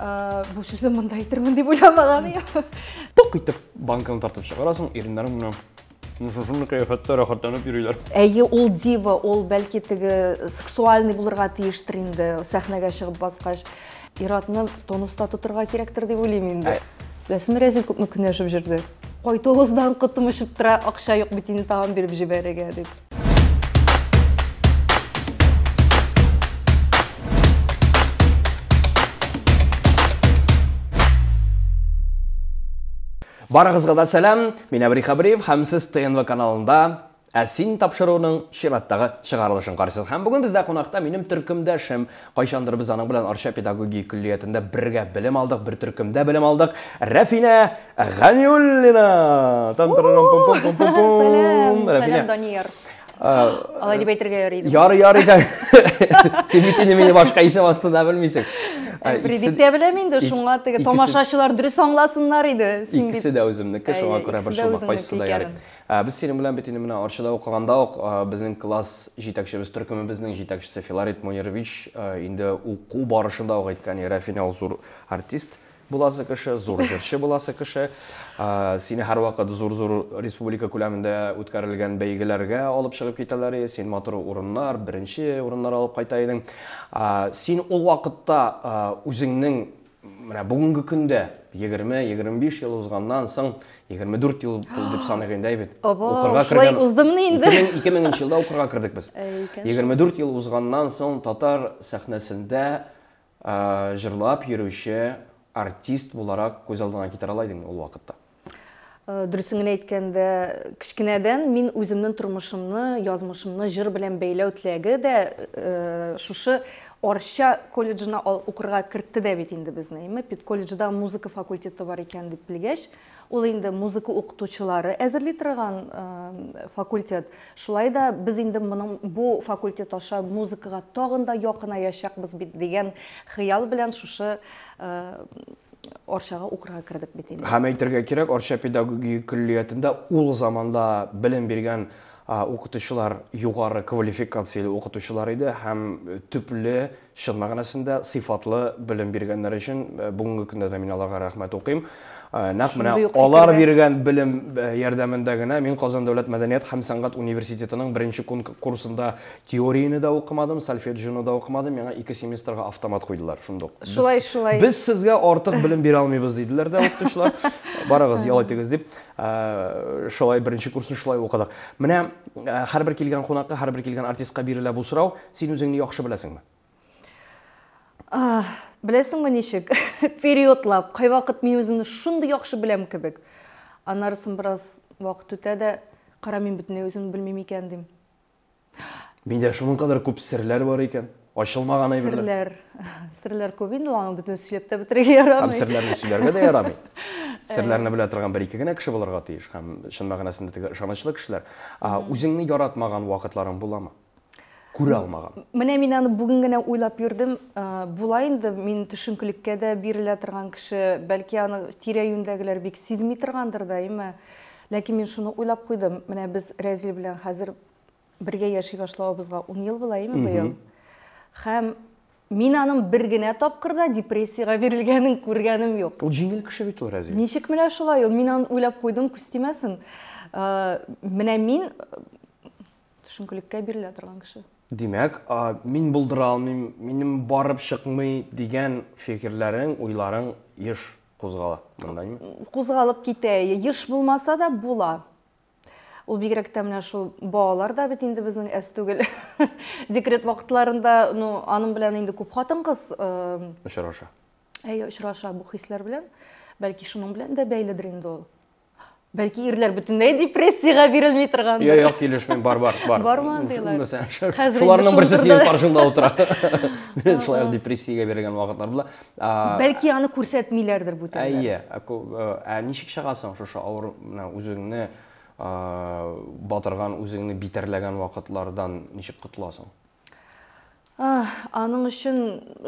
Бу сүзне монда әйтермен дип уйламаган идем. Пок итеп банканы тартып чыгарасың, иреннәрең менә шушындый кыяфәттә рәхәтләнеп йөриләр. Әйе, ул дива, ул бәлки теге сексуальный булырга тиештер инде, сәхнәгә чыгып баскач. Ир-атны тонуста тотырга кирәктер дип уйлыйм инде. Беләсеңме, Рәзил күпме көнләшеп йөрде. Кайтуыбыздан котым очып тора, акча юк бит инде тагын биреп җибәрергә дип. Барыгызга да сәлам, мин Әбри Хәбриев һәм сез ТНВ каналында Ә син тапшыруының чираттагы чыгарылышын карыйсыз. Һәм бүген бездә кунакта минем төркемдәшем. Кайчандыр без аның белән Арча педагогия көллиятендә бергә белем алдык, бер төркемдә белем алдык. Рәфинә Ганиуллина! Сәлам, сәлам, Данияр. Алай дип әйтергә ярый иде. Ярый, ярый. Син бит инде мине башка исем астында белмисең. Әбри дип тә беләм инде, шуңа теге тамашачылар дөрес аңласыннар иде. Икесе дә үземнеке, шуңа күрә борчылма, кайсысы да ярый. Без синең белән бит инде менә Арчада укыганда ук безнең класс җитәкчебез, төркемебезнең җитәкчесе Филарит Мунирович инде уку барышында ук әйткән, Рәфинә ул зур артист буласы кеше, зур җырчы буласы кеше. Сине һәрвакыт зур-зур республика күләмендә үткәрелгән бәйгеләргә алып чыгып китәләр иде. Син матур урыннар, беренче урыннар алып кайта идең. Син ул вакытта үзеңнең менә бүгенге көндә 20-25 ел узганнан соң 24 ел дип саныйк инде, әйбәт. Укырга кергән. Уздымны инде. 2000 елда укырга кердек без. 24 ел узганнан соң татар сәхнәсендә Җырлап йөрүче артист буларак күз алдыңа китерә ала идеңме ул вакытта? Дөресен генә әйткәндә, кечкенәдән мин үземнең тормышымны, язмышымны җыр белән бәйләү теләге дә шушы Арча колледжына укырга кертте дә бит инде безне, әйме? Педколледжда музыка факультеты бар икән дип белгәч, Ул инде музыка укытучылары әзерли торган факультет. Шулай да без инде моның бу факультет аша музыкага тагын да якынаячакбыз бит дигән хыял белән шушы Арчага укырга кердек бит инде. Һәм әйтергә кирәк, Арча педагогия көллиятендә ул заманда белем биргән укытучылар югары квалификацияле укытучылар иде һәм төпле Чын мәгънәсендә сыйфатлы белем биргәннәре өчен бүгенге көндә дә мин аларга рәхмәт укыйм. Нәкъ менә алар биргән белем ярдәмендә генә мин Казан дәүләт мәдәният һәм сәнгать университетының беренче курсында теорияне дә укымадым, сольфеджионы да укымадым, миңа ике семестрга автомат куйдылар шундук. Шулай, шулай. Без сезгә артык белем бирә алмыйбыз диделәр дә укытучылар. Барыгыз, ял итегез дип. Шулай беренче курсны шулай укыдык. Менә һәрбер килгән кунакка, һәрбер килгән артистка бирелә бу сорау. Син үзеңне яхшы беләсеңме? Беләсеңме ничек? Периодлап. Кайвакыт мин үземне шундый яхшы беләм кебек. Аннарысын бераз вакыт үтә дә, кара, мин бөтенләй үземне белмим икән дим. Миндә шуның кадәр күп серләр бар икән. Ачылмаган әйберләр. Серләр. Серләр күп инде, аны бөтен сөйләп тә бетерергә ярамый. Һәм серләрне сөйләргә дә ярамый. Серләрне белә торган бер-ике генә кеше булырга тиеш һәм чын мәгънәсендә теге ышанычлы кешеләр. Үзеңне яратмаган вакытларың буламы? Күрә алмаган. Менә мин аны бүген генә уйлап йөрдем. Була инде, мин төшенкелеккә дә бирелә торган кеше. Бәлки аны тирә-юньдәгеләр бик сизми торгандыр да, әйме? Ләкин мин шуны уйлап куйдым. Менә без Рәзил белән хәзер бергә яши башлавыбызга 10 ел була, әйме, быел? Һәм мин аның бер генә тапкыр да депрессиягә бирелгәнен күргәнем юк. Ул җиңел кеше бит ул, Рәзил. Ничек менә шулай ул? Мин аны уйлап куйдым, күз тимәсен. Менә мин Төшенкелеккә бирелә торган кеше. Димәк, мин булдыра алмыйм, минем барып чыкмый дигән фикерләрең, уйларың еш кузгала монда, әйме? Кузгалып китә. Еш булмаса да була. Ул бигрәк тә менә шул балалар да бит инде безнең әз түгел. Декрет вакытларында, ну, аның белән инде күп хатын-кыз очраша. Әйе, очраша бу хисләр белән. Бәлки шуның белән дә бәйледер инде ул. Бәлки ирләр бөтенләй депрессиягә бирелми торгандыр. Юк, юк, килешмим, бар, бар, бар. Бармы андыйлар? Шуларның берсе синең каршыңда утыра. Мин шулай ук депрессиягә бирелгән вакытлар була. Бәлки аны күрсәтмиләрдер бүтәннәр. Әйе, ә ничек чыгасың шушы авыр, менә үзеңне батырган, үзеңне битәрләгән вакытлардан ничек котыласың? Аның өчен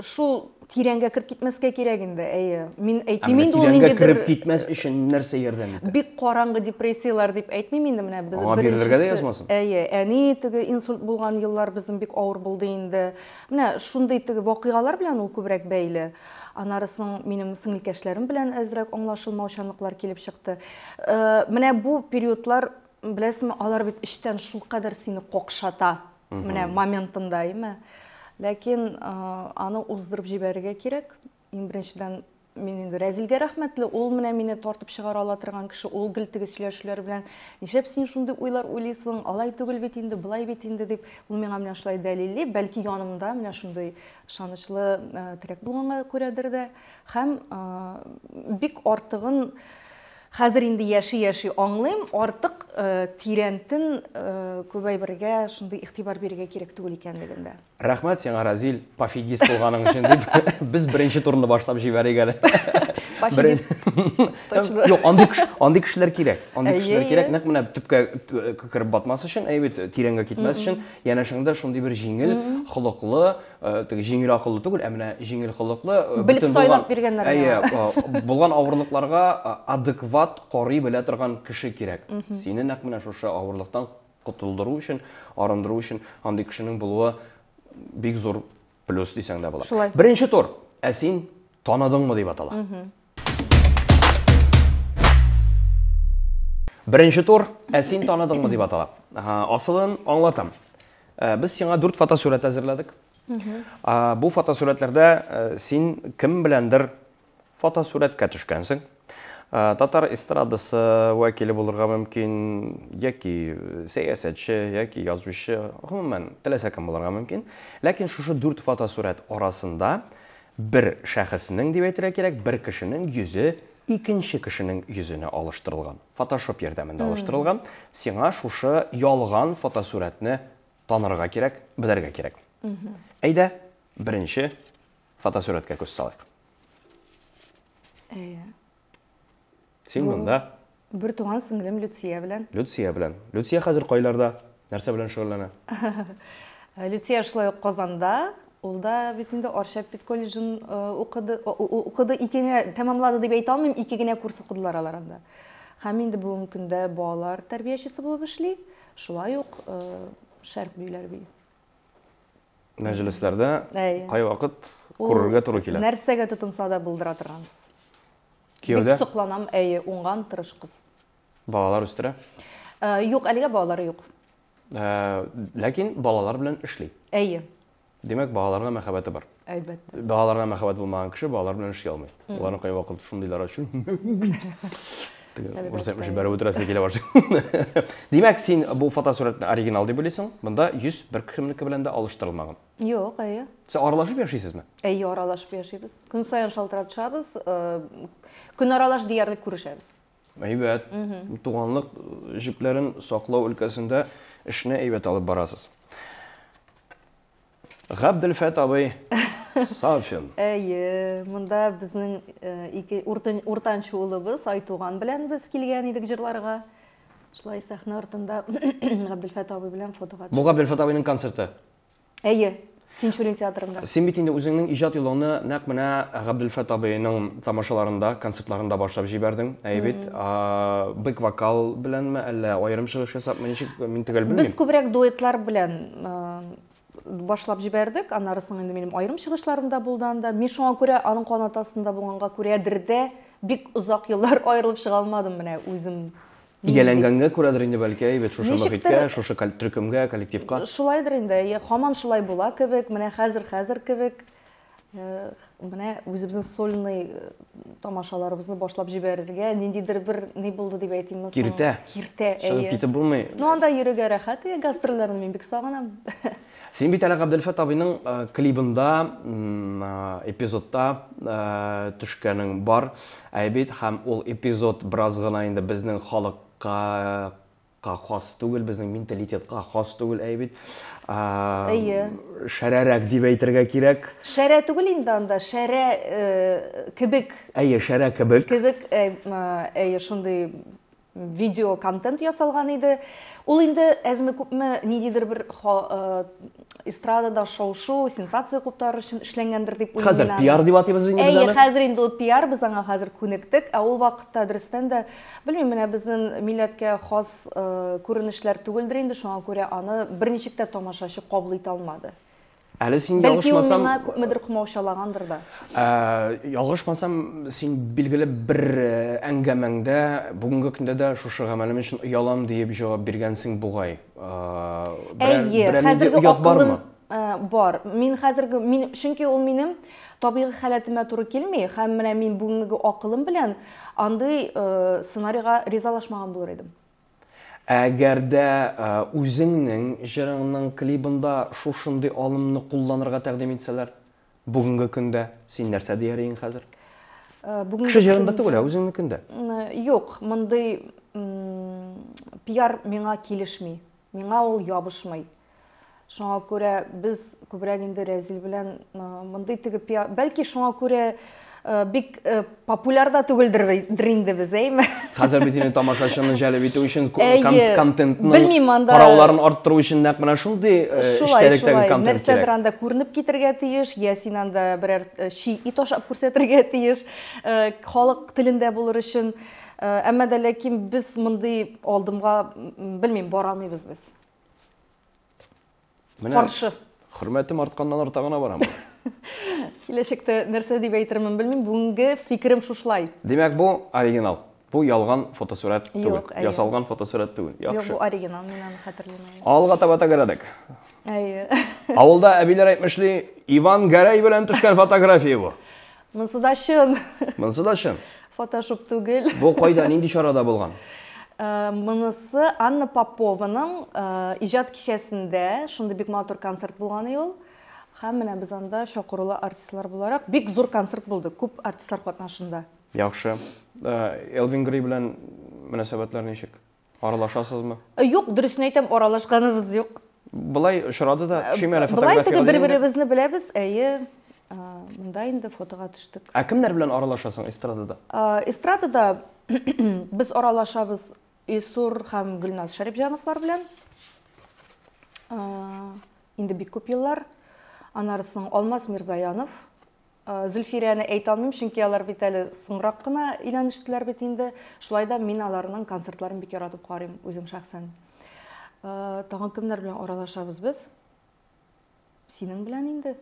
шул тирәнгә кереп китмәскә кирәк инде, әйе. Мин әйтмим инде ул ниндидер... Тирәнгә кереп китмәс өчен нәрсә ярдәм итә? Бик караңгы депрессияләр дип әйтмим инде, менә без Аңа бирелергә дә язмасын. Әйе, әни теге инсульт булган еллар безнең бик авыр булды инде. Менә шундый теге вакыйгалар белән ул күбрәк бәйле. Аннары соң минем сеңелкәшләрем белән әзрәк аңлашылмаучанлыклар килеп чыкты. Менә бу периодлар, беләсезме, алар бит эчтән шулкадәр сине какшата. Менә моментында, әйме? Ләкин аны уздырып җибәрергә кирәк. Иң беренчедән, мин инде Рәзилгә рәхмәтле, ул менә мине тартып чыгара ала торган кеше, ул гел теге сөйләшүләр белән, нишләп син шундый уйлар уйлыйсың, алай түгел бит инде, болай бит инде дип, ул миңа менә шулай дәлилли, бәлки янымда менә шундый ышанычлы терәк булганга күрәдер дә. Һәм бик артыгын Хәзер инде яши-яши аңлыйм, артык тирәнтен күп әйбергә шундый игътибар бирергә кирәк түгел икәнлеген дә. Рәхмәт сиңа, Разил, пофигист булганың өчен дип. Без беренче турны башлап җибәрик әле. Пофигист. Точно. Юк, андый кеше, андый кешеләр кирәк. Андый кешеләр кирәк, нәкъ менә төпкә кереп батмас өчен, әйе бит, тирәнгә китмәс өчен, янәшәңдә шундый бер җиңел холыклы, теге җиңел акыллы түгел, ә менә җиңел холыклы, белеп сайлап биргәннәр. Әйе, булган авырлыкларга адекват карый белә торган кеше кирәк. Сине нәкъ менә шушы авырлыктан котылдыру өчен, арындыру өчен андый кешенең булуы бик зур плюс дисәң дә була. Шулай. Беренче тур. Ә син таныдыңмы дип атала. Беренче тур. Ә син таныдыңмы дип атала. Асылын аңлатам. Без сиңа 4 фотосурәт әзерләдек. Бу фотосурәтләрдә син кем беләндер фотосурәткә төшкәнсең. Татар эстрадасы вәкиле булырга мөмкин, яки сәясәтче, яки язучы, гомумән, теләсә кем булырга мөмкин. Ләкин шушы 4 фотосурәт арасында бер шәхеснең, дип әйтергә кирәк, бер кешенең йөзе икенче кешенең йөзенә алыштырылган. Фотошоп ярдәмендә алыштырылган. Сиңа шушы ялган фотосурәтне танырга кирәк, белергә кирәк. Әйдә, беренче фотосурәткә күз салыйк. Әйе. Син монда. Бер туган сеңлем Люция белән. Люция белән. Люция хәзер кайларда? Нәрсә белән шөгыльләнә? Люция шулай ук Казанда. Ул да бит инде Арча педколледжын укыды, укыды, ике генә тәмамлады дип әйтә алмыйм, ике генә курс укыдылар алар анда. Һәм инде бүгенге көндә балалар тәрбиячесе булып эшли, шулай ук шәрык биюләре бии. Мәҗлесләрдә кайвакыт күрергә туры килә. Нәрсәгә тотынса да булдыра торган кыз. Кияүдә? Бик сокланам, әйе, уңган, тырыш кыз. Балалар үстерә? Юк, әлегә балалары юк. Ләкин балалар белән эшли. Әйе. Димәк, балаларга мәхәббәте бар. Әлбәттә. Балаларга мәхәббәт булмаган кеше балалар белән эшли алмый. Аларны кайвакыт шундыйлар өчен Теге бәреп үтерәсе килә башлый. Димәк, син бу фотосурәтне оригинал дип уйлыйсың. Монда йөз бер кемнеке белән дә алыштырылмаган. Юк, әйе. Сез аралашып яшисезме? Әйе, аралашып яшибез. Көн саен шалтыратышабыз, көн аралаш диярлек күрешәбез. Әйбәт. Туганлык җепләрен саклау өлкәсендә эшне әйбәт алып барасыз. Габделфәт абый Сафин. Әйе, монда безнең ике уртанчы улыбыз Айтуган белән без килгән идек җырларга. Шулай сәхнә артында Габделфәт абый белән фотога төштек. Бу Габделфәт абыйның концерты. Әйе, Тинчурин театрында. Син бит инде үзеңнең иҗат юлыңны нәкъ менә Габделфәт абыйның тамашаларында, концертларында башлап җибәрдең. Әйе бит. Бэк вокал беләнме, әллә аерым чыгыш ясапмы, ничек, мин төгәл белмим. Без күбрәк дуэтлар белән башлап җибәрдек. Аннары соң инде минем аерым чыгышларым да булды анда. Мин шуңа күрә аның канаты астында булганга күрәдер дә бик озак еллар аерылып чыга алмадым менә үзем. Ияләнгәнгә күрәдер инде бәлки, әйбәт, шушы мохиткә, шушы төркемгә, коллективка. Шулайдыр инде, әйе, һаман шулай була кебек, менә хәзер-хәзер кебек. Менә үзебезнең сольный тамашаларыбызны башлап җибәрергә ниндидер бер ни булды дип әйтимме соң? Киртә. Киртә, әйе. Чыгып китеп булмый. Ну, анда йөрергә рәхәт, әйе, гастрольләрне мин бик сагынам. Син бит әле Габделфәт абыйның клибында, эпизодта төшкәнең бар. Әйе бит, һәм ул эпизод бераз гына инде безнең халыкка хас түгел, безнең менталитетка хас түгел, әйе бит. Әйе. Шәрәрәк дип әйтергә кирәк. Шәрә түгел инде анда, шәрә кебек. Әйе, шәрә кебек. Кебек, әйе, шундый видео контент ясалган иде. Ул инде әзме-күпме ниндидер бер эстрадада шау-шу, сенсация куптарыр өчен эшләнгәндер дип уйлыйм. Хәзер пиар дип атыйбыз инде без аны. Әйе, хәзер инде ул пиар, без аңа хәзер күнектек, ә ул вакытта дөрестән дә, белмим, менә безнең милләткә хас күренешләр түгелдер инде, шуңа күрә аны берничек тә тамашачы кабул итә алмады. Әле син Бәлки ул ялгышмасам, миңа күпмедер комаучалагандыр да. Ә, ялгышмасам, син билгеле бер э, әңгәмәңдә бүгенге көндә дә шушы гамәлем өчен оялам диеп җавап биргәнсең бугай. Ә, берәр, Әйе, берәр нинди хәзерге оят бармы? акылым э, бар. Мин хәзерге мин чөнки ул минем табигый халәтемә туры килми һәм менә мин бүгенге акылым белән андый э, сценарийга ризалашмаган булыр идем. Әгәр дә үзеңнең җырыңның клибында шушындый алымны кулланырга тәкъдим итсәләр, бүгенге көндә син нәрсә дияр идең хәзер? Бүгенге Кеше җырында түгел, ә үзеңнекендә. Юк, мондый пиар миңа килешми. Миңа ул ябышмый. Шуңа күрә без күбрәк инде Рәзил белән мондый теге пиар, бәлки шуңа күрә бик популяр да түгелдер инде без, әйме? Хәзер бит инде тамашачыны җәлеп итү өчен контентның белмим анда карауларын арттыру өчен нәкъ менә шундый эчтәлектәге контент кирәк. Нәрсәдер анда күренеп китергә тиеш, я син анда берәр чи ит ашап күрсәтергә тиеш, халык телендә булыр өчен. Әмма дә ләкин без мондый алдымга, белмим, бара алмыйбыз без. Менә Каршы. Хөрмәтем артканнан арта гына бара. Киләчәктә нәрсә дип әйтермен белмим. Бүгенге фикерем шушылай. Димәк, бу оригинал. Бу ялган фотосурәт түгел. Юк, әйе. Ясалган фотосурәт түгел. Юк, Яхшы. бу оригинал, мин аны хәтерлим. Алга таба тәгәрәдек. Әйе. Авылда әбиләр әйтмешли, Иван Гәрәй белән төшкән фотография бу. Монысы да чын. Монысы да чын. Фотошоп түгел. Бу кайда, нинди чарада булган? Э, монысы Анна Попованың э, иҗат кичәсендә шундый бик матур концерт булган ул. Һәм менә без анда чакырулы артистлар буларак бик зур концерт булды, күп артистлар катнашында. Яхшы. Э, Элвин Грей белән мөнәсәбәтләр ничек? Аралашасызмы? Юк, дөресен әйтәм, аралашканыбыз юк. Былай очрады да, төшим әле фотографиягә. Былай теге бер-беребезне беләбез, әйе. Монда инде фотога төштек. Ә кемнәр белән аралашасың эстрадада? Эстрадада без аралашабыз Илсур һәм Гөлназ Шәрипҗановлар белән. Инде бик күп еллар. Аннары соң Алмаз Мирзаянов, Зөлфирәне әйтә алмыйм, чөнки алар бит әле соңрак кына өйләнештеләр бит инде. Шулай да мин аларның концертларын бик яратып карыйм үзем шәхсән. Тагын кемнәр белән аралашабыз без? Синең белән инде.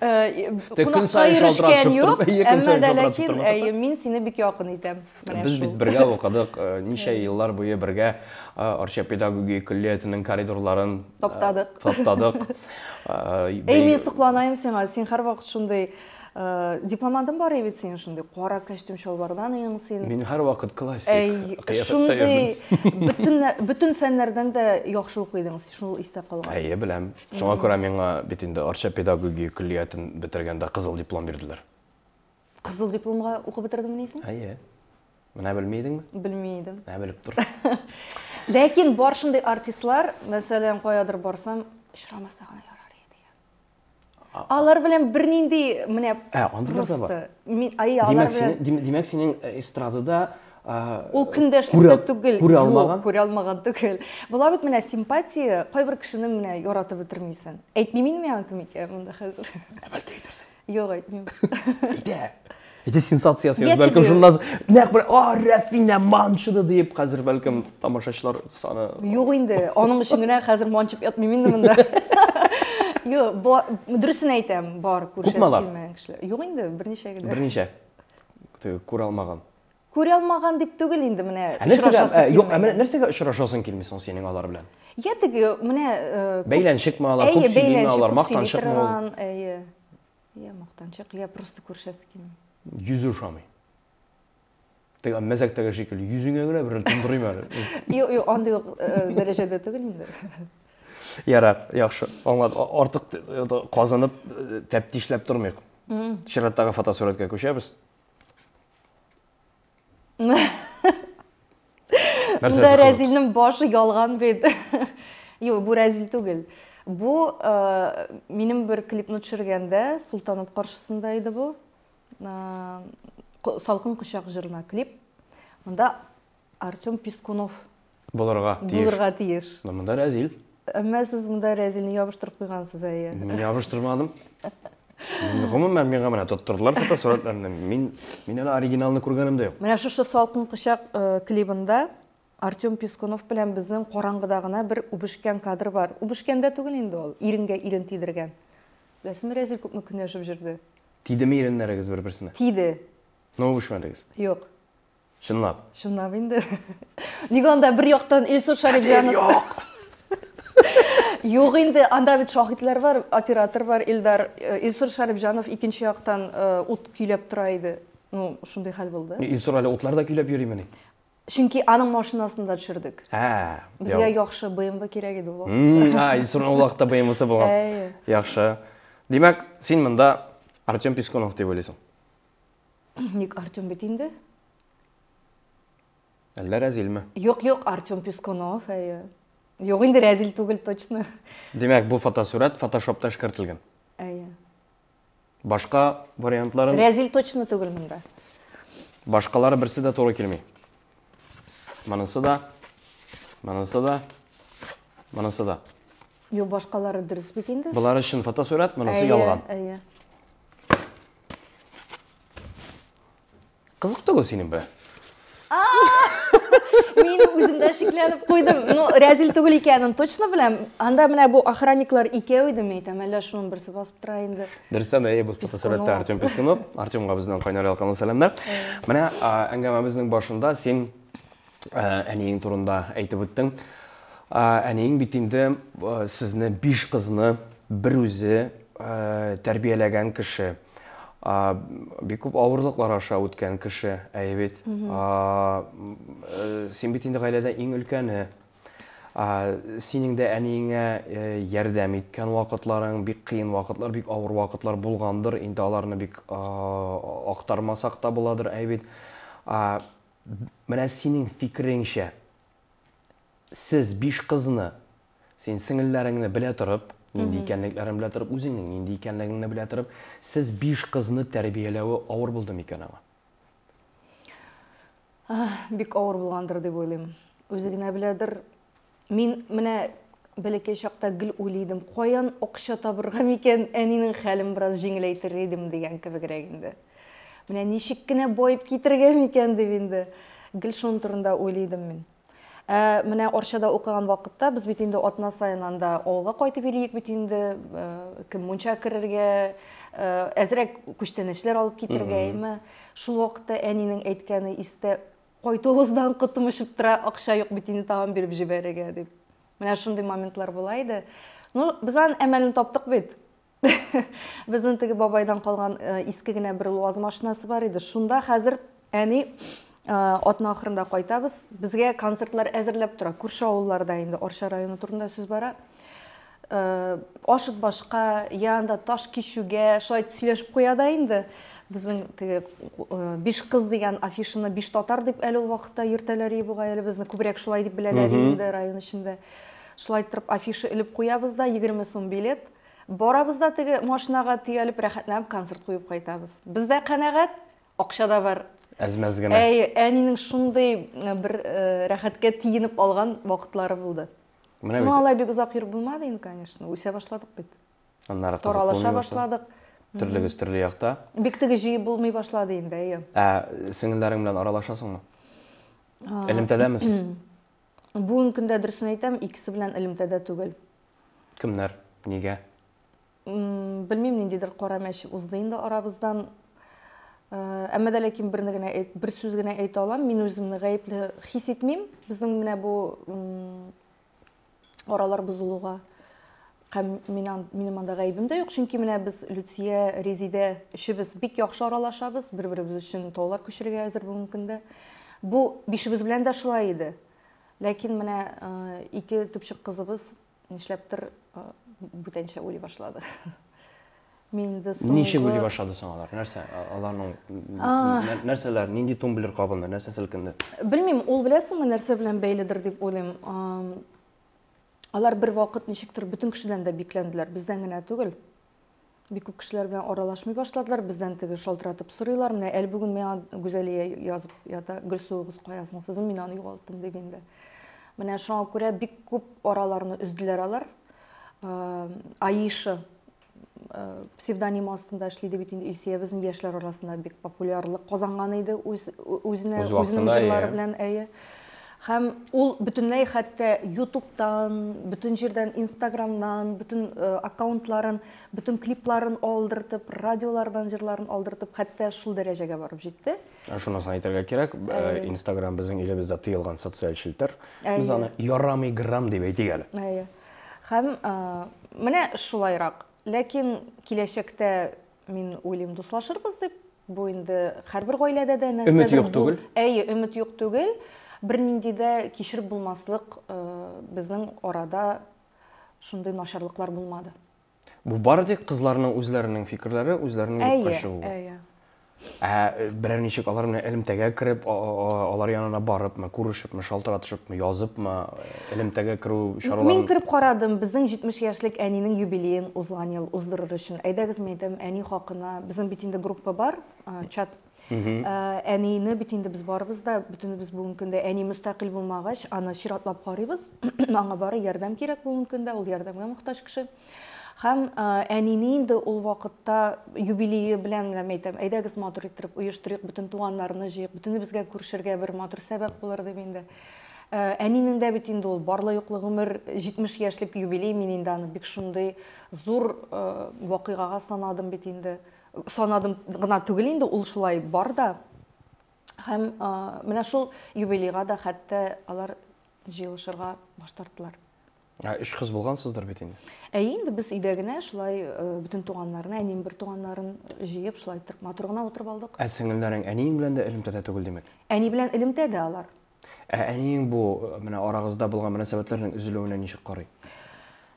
Кунакка йөрешкән юк, әмма дә ләкин әйе, мин сине бик якын итәм. Без бит бергә укыдык, ничә еллар буе бергә Арча педагогия көллиятенең коридорларын таптадык. Таптадык. Әй, мин сокланаем сиңа, син һәрвакыт шундый дипломантың бар бит синең шундый кара костюм чалбардан ең син. Мин һәрвакыт классик Шундый бөтен бөтен фәннәрдән дә яхшы укыйдың, шул истә калган. Әйе, беләм. Шуңа күрә миңа бит инде Арча педагогия көллиятен бетергәндә кызыл диплом бирделәр. Кызыл дипломга укып бетердеңмени син? Әйе. Менә белми идеңме? Белми идем. Менә белеп тор. Ләкин бар шундый артистлар, мәсәлән, каядыр барсам, очрамаса гына ярар иде. Алар белән бернинди менә Ә, андыйлар да бар. Мин ай алар белән Димәк, синең э, эстрадада Ул көндәшлек түгел. Күрә алмаган. Күрә алмаган түгел. Була бит менә симпатия, кайбер кешене менә яратып бетермисең. Әйтмим инде мин аның кем икәнен монда хәзер. Ә бәлки әйтерсең. Юк, әйтмим. Әйтә. Әйтә сенсация ясыйбыз. Бәлкем шуннан нәкъ бер, "А, Рәфинә манчыды" диеп хәзер бәлкем тамашачылар саны. Юк инде, аның өчен генә хәзер манчып ятмыйм инде монда. Юк, дөресен әйтәм, бар күрешәсе килмәгән кешеләр. Юк инде, берничә генә. Берничә. Теге күрә алмаган. Күрә алмаган дип түгел инде менә Ә нәрсәгә, ә, юк, ә менә нәрсәгә очрашасың килми соң синең алар белән? Я теге менә э, бәйләнчекме алар, күп сөйлиме алар, мактанчыкмы ул? Әйе. Я мактанчык, я просто күрешәсе килми. Йөзе ошамый. Теге мәзәктәге шикелле йөзеңә генә бер тондырыйм әле. Юк, юк, андый ук э, дәрәҗәдә түгел инде. Ярар, яхшы. Аңладым. Артык э, казынып, тәптишләп тормыйк. Чираттагы фотосурәткә күчәбез. Монда Рәзилнең башы ялган бит. Юк, бу Рәзил түгел. Бу э, минем бер клипны төшергәндә Султанат каршысында иде бу. Э, Салкын кочак җырына клип. Монда Артем Пискунов булырга тиеш. Булырга тиеш. Но монда Рәзил. Әмма сез монда Рәзилне ябыштырып куйгансыз, әйе. Мин ябыштырмадым. Гомумән, миңа менә тоттырдылар фотосурәтләрне. Мин мин әле оригиналны күргәнем дә юк. Менә шушы Салкын кочак э, клибында Артем Пискунов белән безнең караңгыда гына бер үбешкән кадр бар. Үбешкән дә түгел инде ул, иренгә ирен тидергән. Беләсеңме, Рәзил күпме көнләшеп җөрде? Тидеме иреннәрегез бер-берсенә? Тиде. Но үбешмәдегез? Юк. Чынлап. Чынлап инде. Ник анда бер яктан Илсур Шәрифҗанов. Юк. Юк инде, анда бит шаһитлар бар, оператор бар, Илдар. Э, Илсур Шәрифҗанов икенче яктан э, ут көйләп тора иде. Ну, шундый хәл булды. Илсур әле утлар да көйләп йөримени? Чөнки аның машинасын да төшердек. Ә, Безгә яхшы BMW кирәк иде ул вакытта. А, Илсурның ул вакытта BMW-сы булган. Әйе. Яхшы. Димәк, син монда Артем Пискунов дип уйлыйсың. Ник Артем бит инде? Әллә Рәзилме? Юк, юк, Артем Пискунов, әйе. Юк инде Рәзил түгел точно. Димәк, бу фотосурәт фотошопта эшкәртелгән. Әйе. Башка вариантларын Рәзил точно түгел монда. Башкалары берсе дә туры килми. Монысы да, монысы да, монысы да. Юк, башкалары дөрес бит инде. Болары чын фотосурәт, монысы ялган. Әйе. Кызык түгел синең белән. Мин үзем дә шикләнеп куйдым. Ну, Рәзил түгел икәнен точно беләм. Анда менә бу охранниклар икәү иде, мин әйтәм, әллә шуның берсе басып тора инде. Дөрестән дә, бу фотосурәттә Артем Пискунов. Артемга безнең кайнар ялкынлы сәламнәр. Менә әңгәмәбезнең башында син әниең турында әйтеп үттең. Әниең бит инде сезне биш кызны бер үзе тәрбияләгән кеше. Бик күп авырлыклар аша үткән кеше, әйе бит. Син бит инде гаиләдә иң өлкәне. Синең дә әниеңә ярдәм иткән вакытларың, бик кыен вакытлар, бик авыр вакытлар булгандыр. Инде аларны бик актармасак та буладыр, әйе бит. Менә синең фикереңчә, сез биш кызны, син сеңелләреңне белә торып, нинди икәнлекләрен белә торып, үзеңнең нинди икәнлегеңне белә торып, сез биш кызны тәрбияләве авыр булды микән аңа? Бик авыр булгандыр дип уйлыйм. Үзе генә беләдер. Мин менә бәләкәй чакта гел уйлый идем, каян акча табырга микән, әнинең хәлен бераз җиңеләйтер идем дигән кебегрәк инде. Менә ничек кенә баеп китергә микән дип инде. Гел шуның турында уйлый идем мин. Ә, менә Арчада укыган вакытта без бит инде атна саен анда авылга кайтып йөриек бит инде, э, кем мунча керергә, э, әзрәк күчтәнәчләр алып китергә, әйме. Шул вакытта әнинең әйткәне истә, Кайтуыбыздан котым очып тора, акча юк бит инде тагын биреп җибәрергә дип. Менә шундый моментлар була иде. Ну, без аның әмәлен таптык бит. Безнең теге бабайдан калган э, иске генә бер ЛУАЗ машинасы бар иде. Шунда хәзер әни э, атна ахырында кайтабыз. Безгә концертлар әзерләп тора. Күрше авылларда инде Арча районы турында сүз бара. Э, ашыт башка, я анда таш кичүгә, шулай итеп сөйләшеп куя да инде. Безнең теге э, биш кыз дигән афишаны биш татар дип әле ул вакытта йөртәләр иде бугай әле безне күбрәк шулай дип беләләр инде район эчендә. Шулай итеп афиша элеп куябыз да 20 сум билет. Барабыз да теге машинага төялеп рәхәтләнеп концерт куеп кайтабыз. Без дә канәгать, акча да бар. Әз-мәз генә. Әй, әнинең шундый э, бер рәхәткә тиенеп алган вакытлары булды. Менә бит. Ну, алай бик озак йөреп булмады инде, конечно. Үсә башладык бит. Аннары кызык Таралаша булмый башлады. башладык. Төрлегез төрле якта. Бик теге җыеп булмый башлады инде, әйе. Ә сеңелләрең белән аралашасыңмы? Элемтәдәме сез? Бүгенге көндә дөресен әйтәм, икесе белән элемтәдә түгел. Кемнәр? Нигә? Белмим, ниндидер кара мәче узды инде арабыздан. Э, әмма дә ләкин берне генә әйт, бер сүз генә әйтә алам. Мин үземне гаепле хис итмим. Безнең менә бу аралар бозылуга һәм минем анда гаебем дә юк, чөнки менә без Люция, Резидә өчебез бик яхшы аралашабыз, бер-беребез өчен таулар күчерергә әзер бүгенге көндә. Бу бишебез белән дә шулай иде. Ләкин менә э, ике төпчек кызыбыз Нишләптер бүтәнчә уйлый башлады. Мин инде соңгы... Ничек уйлый башлады соң алар? Нәрсә? Аларның нәрсәләр, нинди тумблер кабынды, нәрсә селкенде? Белмим, ул беләсеңме, нәрсә белән бәйледер дип уйлыйм. Алар бер вакыт ничектер бөтен кешедән дә бикләнделәр, бездән генә түгел. Бик күп кешеләр белән аралашмый башладылар, бездән теге шалтыратып сорыйлар. Менә әле бүген миңа Гүзәлия язып ята, Гөлсуыгыз кая соң сезнең, мин аны югалттым дип инде. Менә шуңа күрә бик күп араларны өзделәр алар. Аиша псевдонимы астында эшли иде бит инде Илсөя безнең яшьләр арасында бик популярлык казанган иде үз үзенә үзенең җырлары белән әйе. Һәм ул бөтенләй хәтта YouTube'тан, бөтен җирдән, Instagram'нан, бөтен аккаунтларын, бөтен клипларын алдыртып, радиолардан җырларын алдыртып, хәтта шул дәрәҗәгә барып җитте. Ә шунысын әйтергә кирәк, Instagram безнең илебездә тыелган социаль челтәр. Без аны ярамый грамм дип әйтик әле. Әйе. Һәм менә шулайрак. Ләкин киләчәктә мин уйлыйм, дуслашырбыз дип. Бу инде һәрбер гаиләдә дә нәрсәдер. Өмет юк түгел. Әйе, өмет юк түгел. Бернинди дә кичереп булмаслык безнең арада шундый начарлыклар булмады. Бу бары тик кызларның үзләренең фикерләре, үзләренең юкка чыгуы. Әйе. Ә берәр ничек алар белән элемтәгә кереп, алар янына барыпмы, күрешепме, шалтыратышыпмы, языпмы, элемтәгә керү чараларын? Мин кереп карадым, безнең 70 яшьлек әнинең юбилеен узган ел уздырыр өчен. Әйдәгез, мин әйтәм, әни хакына, безнең бит инде группа бар, чат. Әнине бит инде без барыбыз да, бөтенебез бүгенге көндә әни мөстәкыйль булмагач, аны чиратлап карыйбыз. Аңа бары ярдәм кирәк бүгенге көндә, ул ярдәмгә мохтаҗ кеше. Һәм әнине инде ул вакытта юбилее белән менә әйтәм, әйдәгез матур иттереп оештырыйк, бөтен туганнарны җыйыйк, бөтенебезгә күрешергә бер матур сәбәп булыр дип инде. Әнинең дә бит инде ул барлы-юклы гомер 70 яшьлек юбилей, мин инде аны бик шундый зур вакыйгага санадым бит инде. Санадым гына түгел инде, ул шулай бар да. Һәм менә шул юбилейга да хәтта алар җыелышырга баш тарттылар. Ә өч кыз булгансыздыр бит инде. Әйе, инде без өйдә генә шулай бөтен туганнарны, әнием бер туганнарын җыеп, шулай итеп матур гына утырып алдык. Ә сеңелләрең әниең белән дә элемтәдә түгел, димәк? Әни белән элемтәдә алар. Ә әниең бу менә арагызда булган мөнәсәбәтләрнең өзелүенә ничек карый?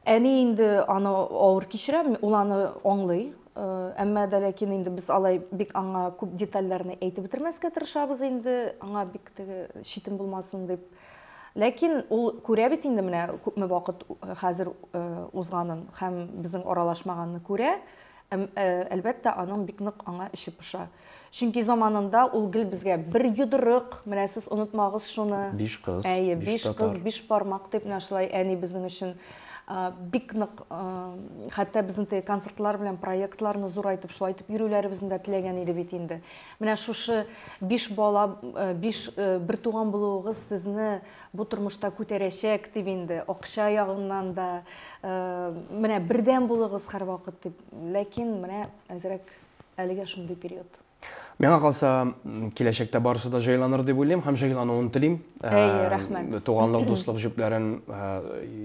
Әни инде аны авыр кичерә, ул аны аңлый. Әмма дә ләкин инде без алай бик аңа күп детальләрне әйтеп бетермәскә тырышабыз инде, аңа бик теге читен булмасын дип. Ләкин ул күрә бит инде менә күпме вакыт хәзер узганын һәм безнең аралашмаганны күрә. Әлбәттә, аның бик нык аңа эче поша. Чөнки заманында ул гел безгә бер йодрык, менә сез онытмагыз шуны. Биш кыз, Әйе, биш кыз, биш бармак дип менә шулай әни безнең өчен бик нык, хәтта безнең теге концертлар белән проектларны зурайтып, шулай итеп йөрүләребезне дә теләгән иде бит инде. Менә шушы биш бала, биш бертуган булуыгыз сезне бу тормышта күтәрәчәк дип инде, акча ягыннан да, менә бердәм булыгыз һәрвакыт дип. Ләкин менә әзрәк әлегә шундый период. Миңа калса, киләчәктә барысы да җайланыр дип уйлыйм һәм җайлануын телим. Әйе, рәхмәт. Туганлык, дуслык җепләрен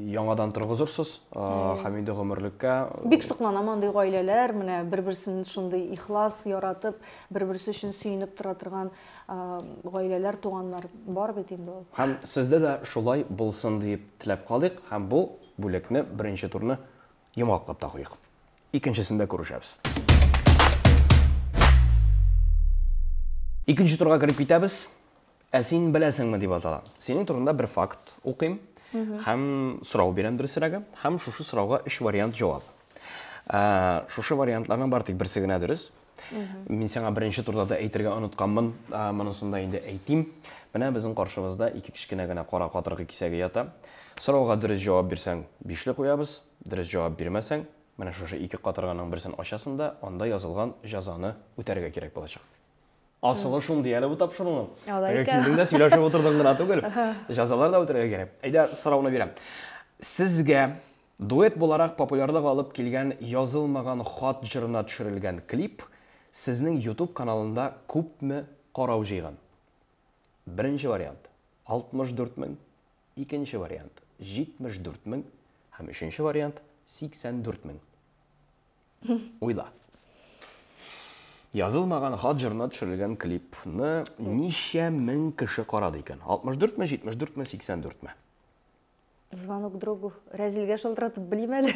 яңадан торгызырсыз һәм инде гомерлеккә. Бик сокланам андый гаиләләр, менә бер-берсен шундый ихлас яратып, бер-берсе өчен сөенеп тора торган гаиләләр, туганнар бар бит инде ул. Һәм сездә дә шулай булсын диеп теләп калыйк һәм бу бүлекне, беренче турны йомгаклап та куйыйк. Икенчесендә күрешәбез. Икенче турга кереп китәбез. Ә син беләсеңме дип атала. Синең турында бер факт укыйм һәм сорау бирәм дөресрәге, һәм шушы сорауга өч вариант җавап. Ә, шушы вариантларның бары тик берсе генә дөрес. Мин сиңа беренче турда да әйтергә онытканмын, монысын да инде әйтим. Менә безнең каршыбызда ике кечкенә генә кара катыргы кисәге ята. Сорауга дөрес җавап бирсәң, бишле куябыз. Дөрес җавап бирмәсәң, менә шушы ике катырганың берсен ачасың да, анда язылган җәзаны үтәргә кирәк булачак. Асылы шундый әле бу тапшыруның. Алай икән. Килдең дә сөйләшеп утырдың гына түгел. Җәзалар да үтәргә кирәк. Әйдә, сорауны бирәм. Сезгә дуэт буларак популярлык алып килгән Язылмаган хат җырына төшерелгән клип сезнең YouTube каналында күпме карау җыйган? Беренче вариант, 64 мең, Икенче вариант, 74 мең һәм өченче вариант, 84 мең. Уйла. Язылмаган хат җырына төшерелгән клипны ничә мең кеше карады икән? 64 ме, 74 ме, 84 ме? Звонок другу. Рәзилгә шалтыратып белим әле.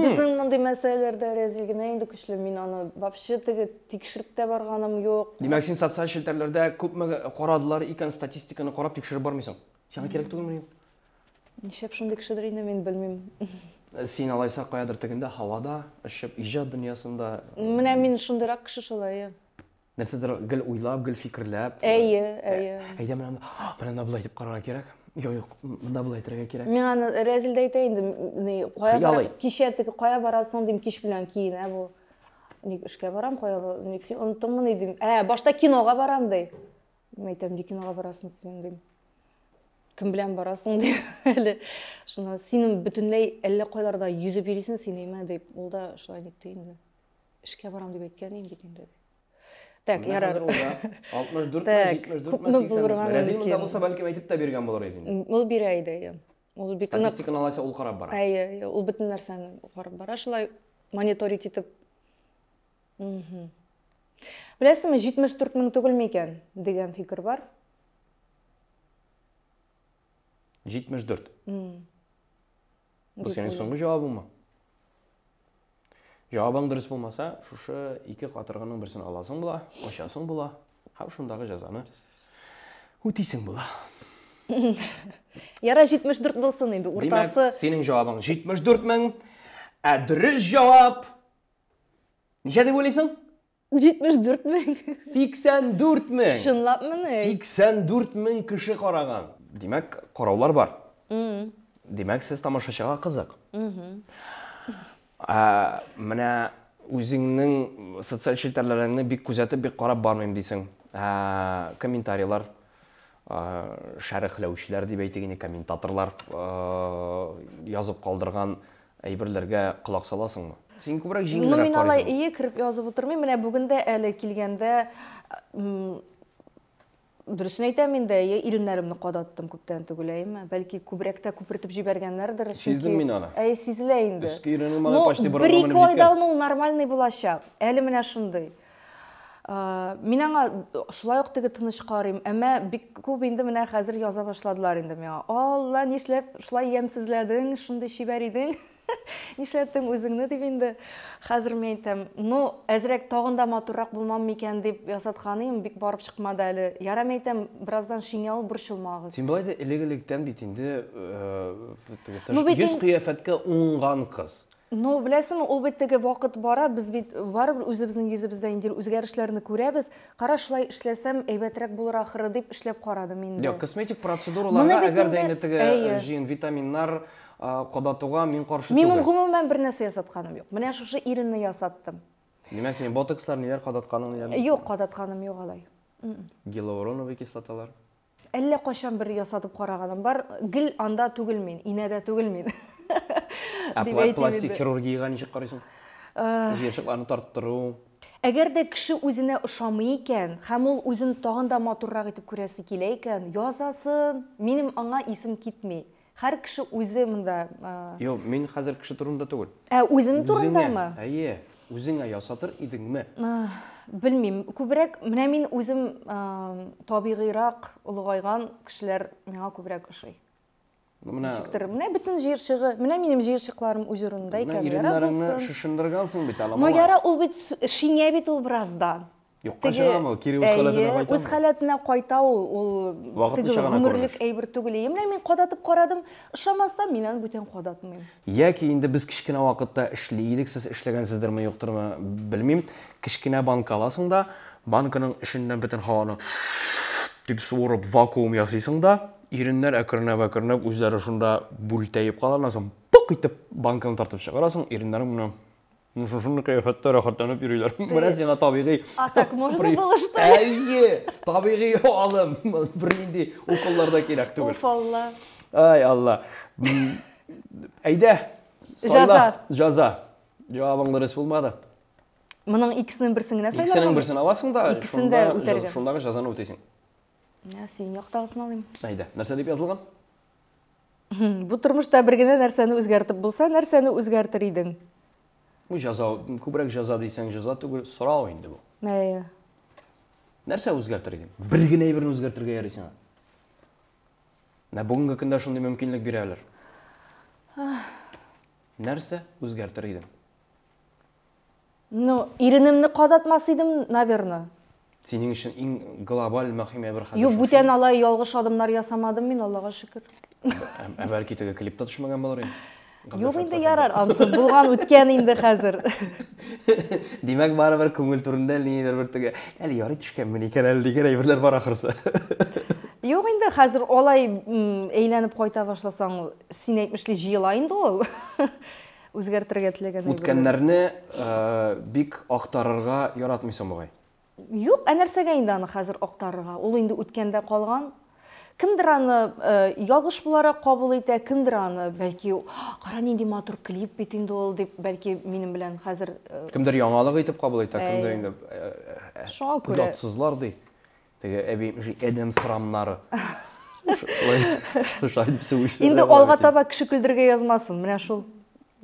Безнең мондый мәсьәләләрдә Рәзил генә инде көчле. Мин аны вообще теге тикшереп тә барганым юк. Димәк, син социаль челтәрләрдә күпме карадылар икән статистиканы карап тикшереп бармыйсың. Сиңа кирәк түгелмени ул? Нишләп шундый кешедер инде, мин белмим. Син алайса каядыр тегендә һавада очып, иҗат дөньясында. Менә мин шундыйрак кеше шулай. Нәрсәдер гел уйлап, гел фикерләп. Әйе, әйе. Әйдә, менә менә монда болай итеп карарга кирәк. Юк, юк, монда болай итәргә кирәк. Миңа аны Рәзил дә әйтә инде, ни, кая бара, кичә теге кая барасың дим, кич белән киенә бу. Ник эшкә барам, кая, ник син оныттыңмыни дим. Ә, башта кинога барам ди. Мин әйтәм, ник кинога барасың син дим. Кем белән барасың дим. Әле шуны синең бөтенләй әллә кайларда йөзеп йөрисең син әйме дип. Ул да шулай дип инде. Эшкә барам дип әйткән идем бит инде. Так, ярар. 64 ме, 74 ме, 84 ме? Рәзил монда булса, бәлкем әйтеп тә биргән булыр иде инде. Ул бирә иде, әйе. Ул бик нык. Статистиканы алайса ул карап бара. Әйе, әйе, ул бөтен нәрсәне карап бара шулай мониторить итеп. Беләсеңме, 74 мең түгел микән дигән фикер бар. 74. Бу синең соңгы җавабыңмы? Җавабың дөрес булмаса, шушы ике катыргының берсен аласың була, ачасың була һәм шундагы җәзаны үтисең була. Яра 74 булсын инде, уртасы. Димәк, синең җавабың 74 мең, ә дөрес җавап ничә дип уйлыйсың? 74 мең. 84 мең. Чынлапмыни? 84 мең кеше караган. Димәк, караулар бар. Димәк, сез тамашачыга кызык. Ә, менә үзеңнең социаль челтәрләреңне бик күзәтеп, бик карап бармыйм дисең. Ә, комментарийлар, шәрехләүчеләр дип әйтик инде, комментаторлар язып калдырган Әйберләргә колак саласыңмы? Син күбрәк җиңелрәк Ну, мин алай ие кереп язып утырмыйм. Менә бүген дә әле килгәндә дөресен әйтәм инде, әйе, иреннәремне кадаттым күптән түгел, әйеме? Бәлки күбрәк тә күпертеп җибәргәннәрдер. Сиздем мин аны. Әйе, сизелә инде. Өске иренең мага почти борынга менеп җиткән. Бер-ике айдан ул нормальный булачак. Әле менә шундый. Мин аңа шулай ук теге тыныч карыйм, әмма бик күп инде менә хәзер яза башладылар инде миңа. Алла, нишләп шулай ямьсезләдең, шундый чибәр идең. Нишләттең үзеңне дип инде. Хәзер мин әйтәм, ну, әзрәк тагын да матуррак булмам микән дип ясаткан идем, бик барып чыкмады әле. Ярар, мин әйтәм, бераздан шиңә ул, борчылмагыз. Син болай да элек-электән бит инде теге йөз кыяфәткә уңган кыз. Ну, беләсеңме, ул бит теге вакыт бара, без бит барыбер үзебезнең йөзебездә инде үзгәрешләрне күрәбез. Кара, шулай эшләсәм, әйбәтрәк булыр ахыры дип эшләп карадым инде. Юк, косметик процедураларга, әгәр дә инде теге җыен витаминнар кадатуга мин каршы түгел. Мин гомумән бер нәрсә ясатканым юк. Менә шушы иренне ясаттым. Димәк, синең ботокслар ниләр кадатканың ниләр? Юк, кадатканым юк алай. Гиалуроновый кислоталар? Әллә кайчан бер ясатып караганым бар. Гел анда түгел мин, инәдә түгел мин. Ә пластик хирургиягә ничек карыйсың? Җыерчыкларны тарттыру. Әгәр дә кеше үзенә ошамый икән, һәм ул үзен тагын да матуррак итеп күрәсе килә икән, ясасын. Минем аңа исем китми. Һәр кеше үзе монда. Юк, мин хәзер кеше турында түгел. Ә үзем турындамы? Әйе. Үзеңә ясатыр идеңме? Белмим. Күбрәк менә мин үзем табигыйрак олыгайган кешеләр миңа күбрәк ошый. Менә Ничектер, менә бөтен җыерчыгы, менә минем җыерчыкларым үз урынында икән. Менә иреннәреңне шешендергәнсең бит әле. Ну яра, ул бит шиңә бит ул бераздан. Юкка чыгамы ул, кире үз халәтенә кайтамы? Үз халәтенә кайта ул, ул теге гомерлек әйбер түгел. Менә мин кадатып карадым, ошамаса, мин аны бүтән кадатмыйм. Яки инде без кечкенә вакытта эшли идек, сез эшләгәнсездерме, юктырмы, белмим. Кечкенә банка аласың да, банканың эченнән бөтен һаваны дип суырып вакуум ясыйсың да, иреннәр әкренләп-әкренләп үзләре шунда бүлтәеп кала, аннан соң пык итеп банканы тартып чыгарасың, иреннәрең менә Ну, шушындый кыяфәттә рәхәтләнеп йөриләр. Менә сиңа табигый. А так можно было, что ли? Әйе, табигый алым. Бернинди уколлар да кирәк түгел. Уф, Алла. Ай, Алла. Әйдә. Җаза. Җаза. Җавабың дөрес булмады. Моның икесенең берсен генә сайларга. Икесенең берсен аласың да, икесен дә үтәргә. Шундагы җазаны үтисең. Менә син яктагысын алыйм. Әйдә. Нәрсә дип язылган? Бу тормышта бер генә нәрсәне үзгәртеп булса, нәрсәне үзгәртер идең? Бу җаза, күбрәк җаза дисәң, җаза түгел, сорау инде бу. Әйе. Нәрсә үзгәртер идең? Бер генә әйберне үзгәртергә ярый сиңа. Менә бүгенге көндә шундый мөмкинлек бирәләр. Нәрсә үзгәртер идең? Ну, иренемне кадатмас идем, наверное. Синең өчен иң глобаль мөһим әйбер хәзер. Юк, бүтән алай ялгыш адымнар ясамадым мин, Аллага шөкер. Ә бәлки теге клипта төшмәгән булыр инде. Юк инде ярар, ансы булган үткән инде хәзер. Димәк, барыбер күңел түрендә ниндидер бер теге, әле ярый төшкәнмен икән әле дигән әйберләр бар ахрысы. Юк инде хәзер алай әйләнеп кайта башласаң, син әйтмешли җыела инде ул. Үзгәртергә теләгән әйберләр. Үткәннәрне бик актарырга яратмыйсың бугай. Юк, ә нәрсәгә инде аны хәзер актарырга? Ул инде үткәндә калган. Кемдер аны э, ялгыш буларак кабул итә, кемдер аны, бәлки, кара нинди матур клип бит инде ул дип, бәлки минем белән хәзер э, Кемдер яңалык итеп кабул итә, кемдер инде э, Шуңа күрә оятсызлар ди. Теге әби адәм сырамнары. Шулай дип сүгешләр. Инде алга таба кеше көлдергә язмасын, менә шул.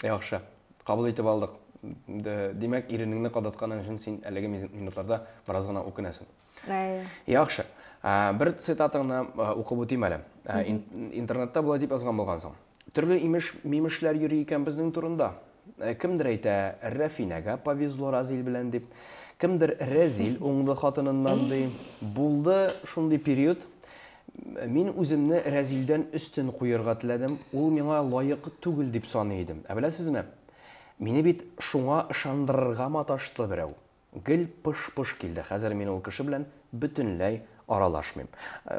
Яхшы. Кабул итеп алдык. Димәк, иренеңне кадаткан өчен син әлеге минутларда бераз гына үкенәсең. Әйе. Яхшы. Бер цитатаңны укып үтим әле. Интернетта болай дип язган булгансың. Төрле имеш-мимешләр йөри икән безнең турында. Кемдер әйтә, Рәфинәгә повезло Разил белән дип. Кемдер Рәзил уңды хатыныннан ди. Булды шундый период. Мин үземне Рәзилдән өстен куерга теләдем, ул миңа лаек түгел дип саный идем. Ә беләсезме, мине бит шуңа ышандырырга маташты берәү. Гел пыш-пыш килде, хәзер мин ул кеше белән бөтенләй аралашмыйм.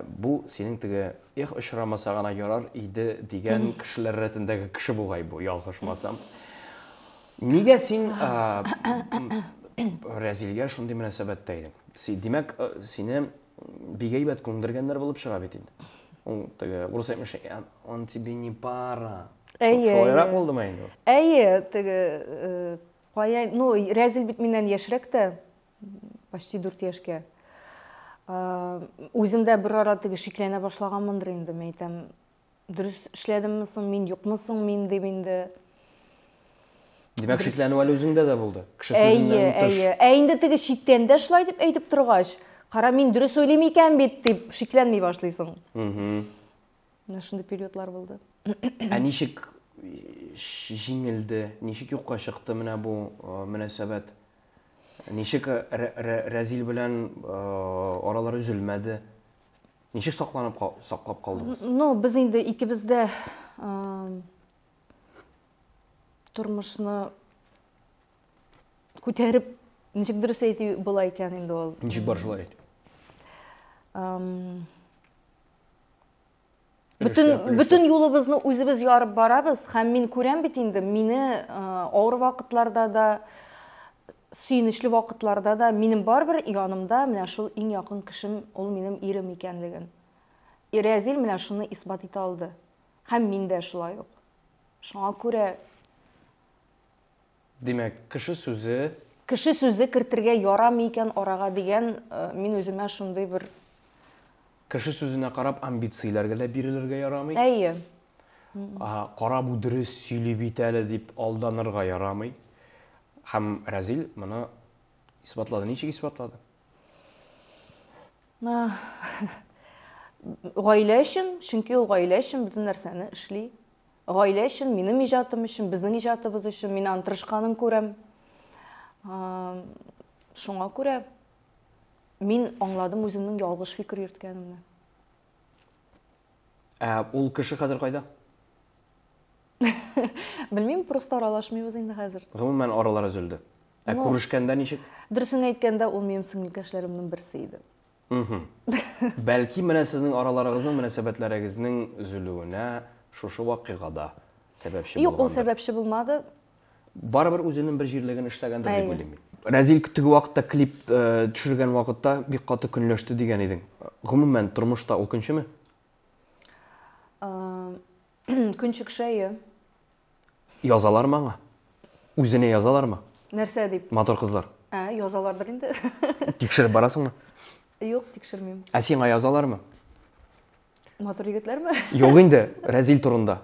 Бу синең теге эх, очрамаса гына ярар иде дигән кешеләр рәтендәге кеше бугай бу, ялгышмасам. Нигә син Рәзилгә шундый мөнәсәбәттә идең? Димәк, сине бик әйбәт күндергәннәр булып чыга бит инде. Ул теге урыс әйтмешли, он тебе не пара. Әйе. Шулайрак булдымы инде? Әйе, теге Кая, ну, Рәзил бит миннән яшьрәк тә, почти 4 яшькә. Үзем дә бер ара теге шикләнә башлаганмындыр инде, мин әйтәм, дөрес эшләдемме соң мин, юкмы соң мин дип инде. Димәк, шикләнү әле үзеңдә дә булды. Кеше сүзеннән тыш. Әйе, әйе. Ә инде теге читтән дә шулай дип әйтеп торгач, кара, мин дөрес уйлыйм икән бит дип шикләнми башлыйсың. Менә шундый периодлар булды. Ә ничек җиңелде, ничек юкка чыкты менә бу мөнәсәбәт? Ничек Рәзил белән аралар өзелмәде? Ничек сакланып саклап калдыгыз? Ну, без инде икебез дә тормышны күтәреп, ничек дөрес әйтү була икән инде ул? Ничек бар шулай әйт. Бөтен, бөтен юлыбызны үзебез ярып барабыз һәм мин күрәм бит инде, мине авыр вакытларда да, сөенечле вакытларда да минем барыбер янымда менә шул иң якын кешем ул минем ирем икәнлеген. Рәзил менә шуны исбат итә алды. Һәм мин дә шулай ук. Шуңа күрә Димәк, кеше сүзе Кеше сүзе кертергә ярамый икән арага дигән, мин үземә шундый бер Кеше сүзенә карап амбицияләргә дә бирелергә ярамый. Әйе. Кара бу дөрес сөйли бит әле дип алданырга ярамый. Һәм Рәзил моны исбатлады. Ничек исбатлады? Гаилә өчен, чөнки ул гаилә өчен бөтен нәрсәне эшли. Гаилә өчен, минем иҗатым өчен, безнең иҗатыбыз өчен мин аның тырышканын күрәм. Шуңа күрә мин аңладым үземнең ялгыш фикер йөрткәнемне. Ә ул кеше хәзер кайда? Белмим, просто аралашмыйбыз инде хәзер. Гомумән аралар өзелде. Ә күрешкәндә ничек? Дөресен әйткәндә, ул минем сеңелкәшләремнең берсе иде. Бәлки менә сезнең араларыгызның мөнәсәбәтләрегезнең өзелүенә шушы вакыйга да сәбәпче булгандыр. Юк, ул сәбәпче булмады. Барыбер үзенең бер җирлеген эшләгәндер дип уйлыйм мин. Рәзил теге вакытта клип э, төшергән вакытта бик каты көнләште дигән идең. Гомумән, тормышта ул көнчеме? Көнче кеше, әйе. Язалармы аңа? Үзенә язалармы? Нәрсә дип? Матур кызлар. Ә, язалардыр инде. Тикшереп барасыңмы? Юк, тикшермим. Ә сиңа язалармы? Матур егетләрме? Юк инде, Рәзил турында.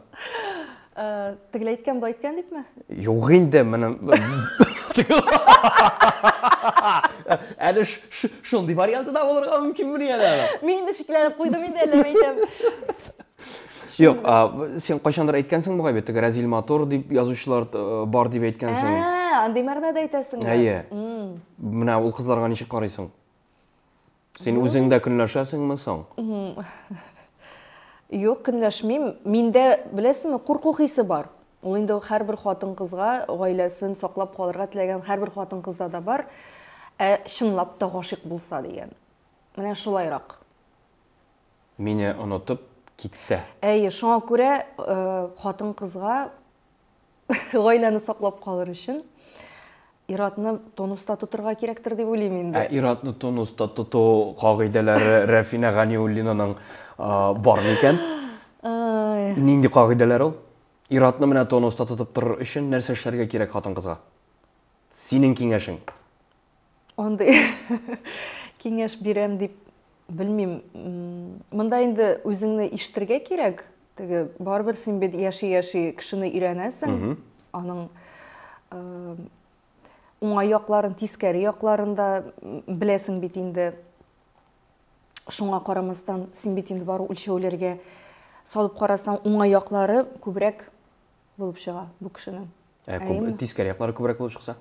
Ә, тегеләй әйткән, болай әйткән дипме? Юк инде, менә Әле шундый варианты да булырга мөмкинмени әле? Мин инде шикләнеп куйдым инде, әллә әйтәм. Юк, син кайчандыр әйткәнсең бугай бит, теге Рәзил матур дип язучылар э, бар дип әйткәнсең. Ә, андый мәгънәдә әйтәсең. Әйе. Менә ул кызларга ничек карыйсың? Син үзең дә көнләшәсеңме соң? Юк, көнләшмим. Миндә, беләсеңме, курку хисе бар. Ул инде һәрбер хатын-кызга гаиләсен саклап калырга теләгән һәрбер хатын-кызда да бар. Ә чынлап та гашыйк булса дигән. Менә шулайрак. Мине онытып китсә. Әйе, шуңа күрә хатын-кызга гаиләне саклап калыр өчен ир-атны тонуста тотырга кирәктер дип уйлыйм инде. Ә ир-атны тонуста тоту кагыйдәләре Рәфинә Ганиуллинаның бар микән? Нинди кагыйдәләр ул? Ир-атны менә тонуста тотып торыр өчен нәрсә эшләргә кирәк хатын-кызга? Синең киңәшең. Андый киңәш бирәм дип белмим. Монда инде үзеңне ишетергә кирәк. Теге барыбер син бит яши-яши кешене өйрәнәсең. Аның уңай якларын, тискәре якларын да беләсең бит инде. Шуңа карамастан, син бит инде бары үлчәүләргә салып карасаң, уңай яклары күбрәк булып чыга бу кешенең. Ә күп, тискәре яклары күбрәк булып чыкса?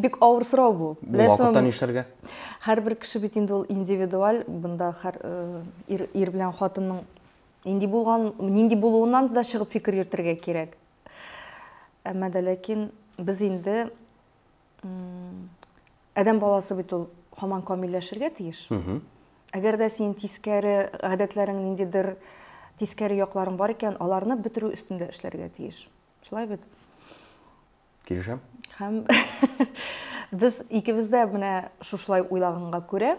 Бик авыр сорау бу. Бу вакытта нишләргә? Һәрбер кеше бит инде ул индивидуаль, бында һәр э, ир, ир белән хатынның нинди булган, нинди булуыннан да чыгып фикер йөртергә кирәк. Әмма дә ләкин без инде Адәм баласы бит ул һаман камилләшергә тиеш. Әгәр дә синең тискәре гадәтләрең ниндидер тискәре якларың бар икән, аларны бетерү өстендә эшләргә тиеш. Шулай бит? Килешәм. Һәм без икебез дә менә шушылай уйлаганга күрә,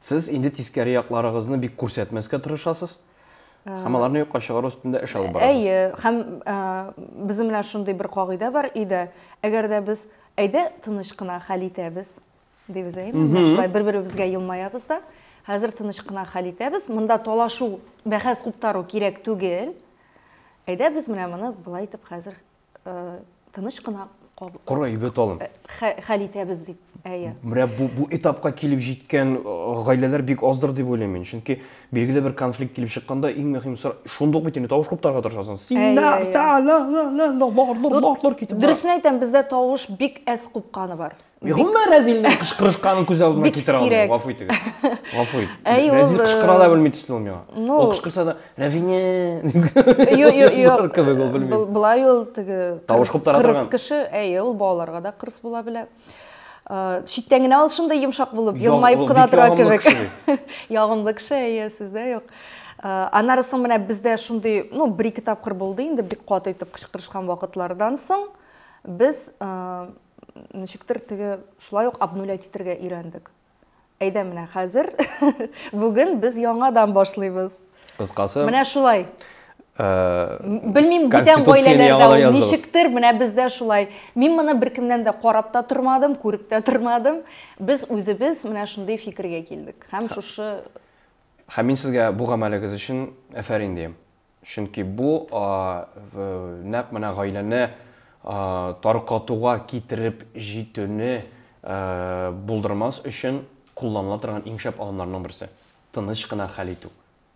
Сез инде тискәре якларыгызны бик күрсәтмәскә тырышасыз. Һәм аларны юкка чыгару өстендә эш алып барасыз. Әйе, һәм безнең белән шундый бер кагыйдә бар өйдә. Әгәр дә без әйдә тыныч кына хәл итәбез, дибез, әйеме? Менә шулай бер-беребезгә елмаябыз да. Хәзер тыныч кына хәл итәбез. Монда талашу, бәхәс куптару кирәк түгел. Әйдә без менә моны болай итеп хәзер тыныч кына Коры әйбәт алым. Хәл итәбез дип. Әйе. Менә бу бу этапка килеп җиткән гаиләләр бик аздыр дип уйлыйм мин. Чөнки билгеле бер конфликт килеп чыкканда иң мөһим шундук бит инде тавыш куптарга тырышасың. Син китеп. Дөресен әйтәм, бездә тавыш бик әз купканы бар. Гомумән Рәзилнең кычкырышканын күз алдына китерә алмыйм. Гафу итегез. Гафу ит. Рәзил э, кычкыра да белми төсле ул миңа. Ул кычкырса да, Рәвинә. Юк, юк, юк. Кебек ул белмим. Былай ул теге тавыш куптара торган. Кырыс кеше, әйе, ул балаларга да кырыс була белә. Э, читтән генә ул шундый йомшак булып, елмаеп кына тора кебек. Ягымлы кеше, әйе, сүздә юк. Э, аннары соң менә бездә шундый, ну, бер-ике тапкыр булды инде, бик каты итеп кычкырышкан вакытлардан соң без ничектер теге шулай ук обнулять итәргә өйрәндек. Әйдә менә хәзер бүген без яңадан башлыйбыз. Кыскасы. Менә шулай. Э, Белмим, бүтән гаиләләрдә ул ничектер, менә бездә шулай. Мин моны беркемнән дә карап та тормадым, күреп тә тормадым. Без үзебез менә шундый фикергә килдек. Һәм шушы Һәм мин сезгә бу гамәлегез өчен әфәрин дием. Чөнки бу нәкъ менә гаиләне таркатуга китереп җитүне булдырмас өчен кулланыла торган иң шәп алымнарның берсе. Тыныч кына хәл итү.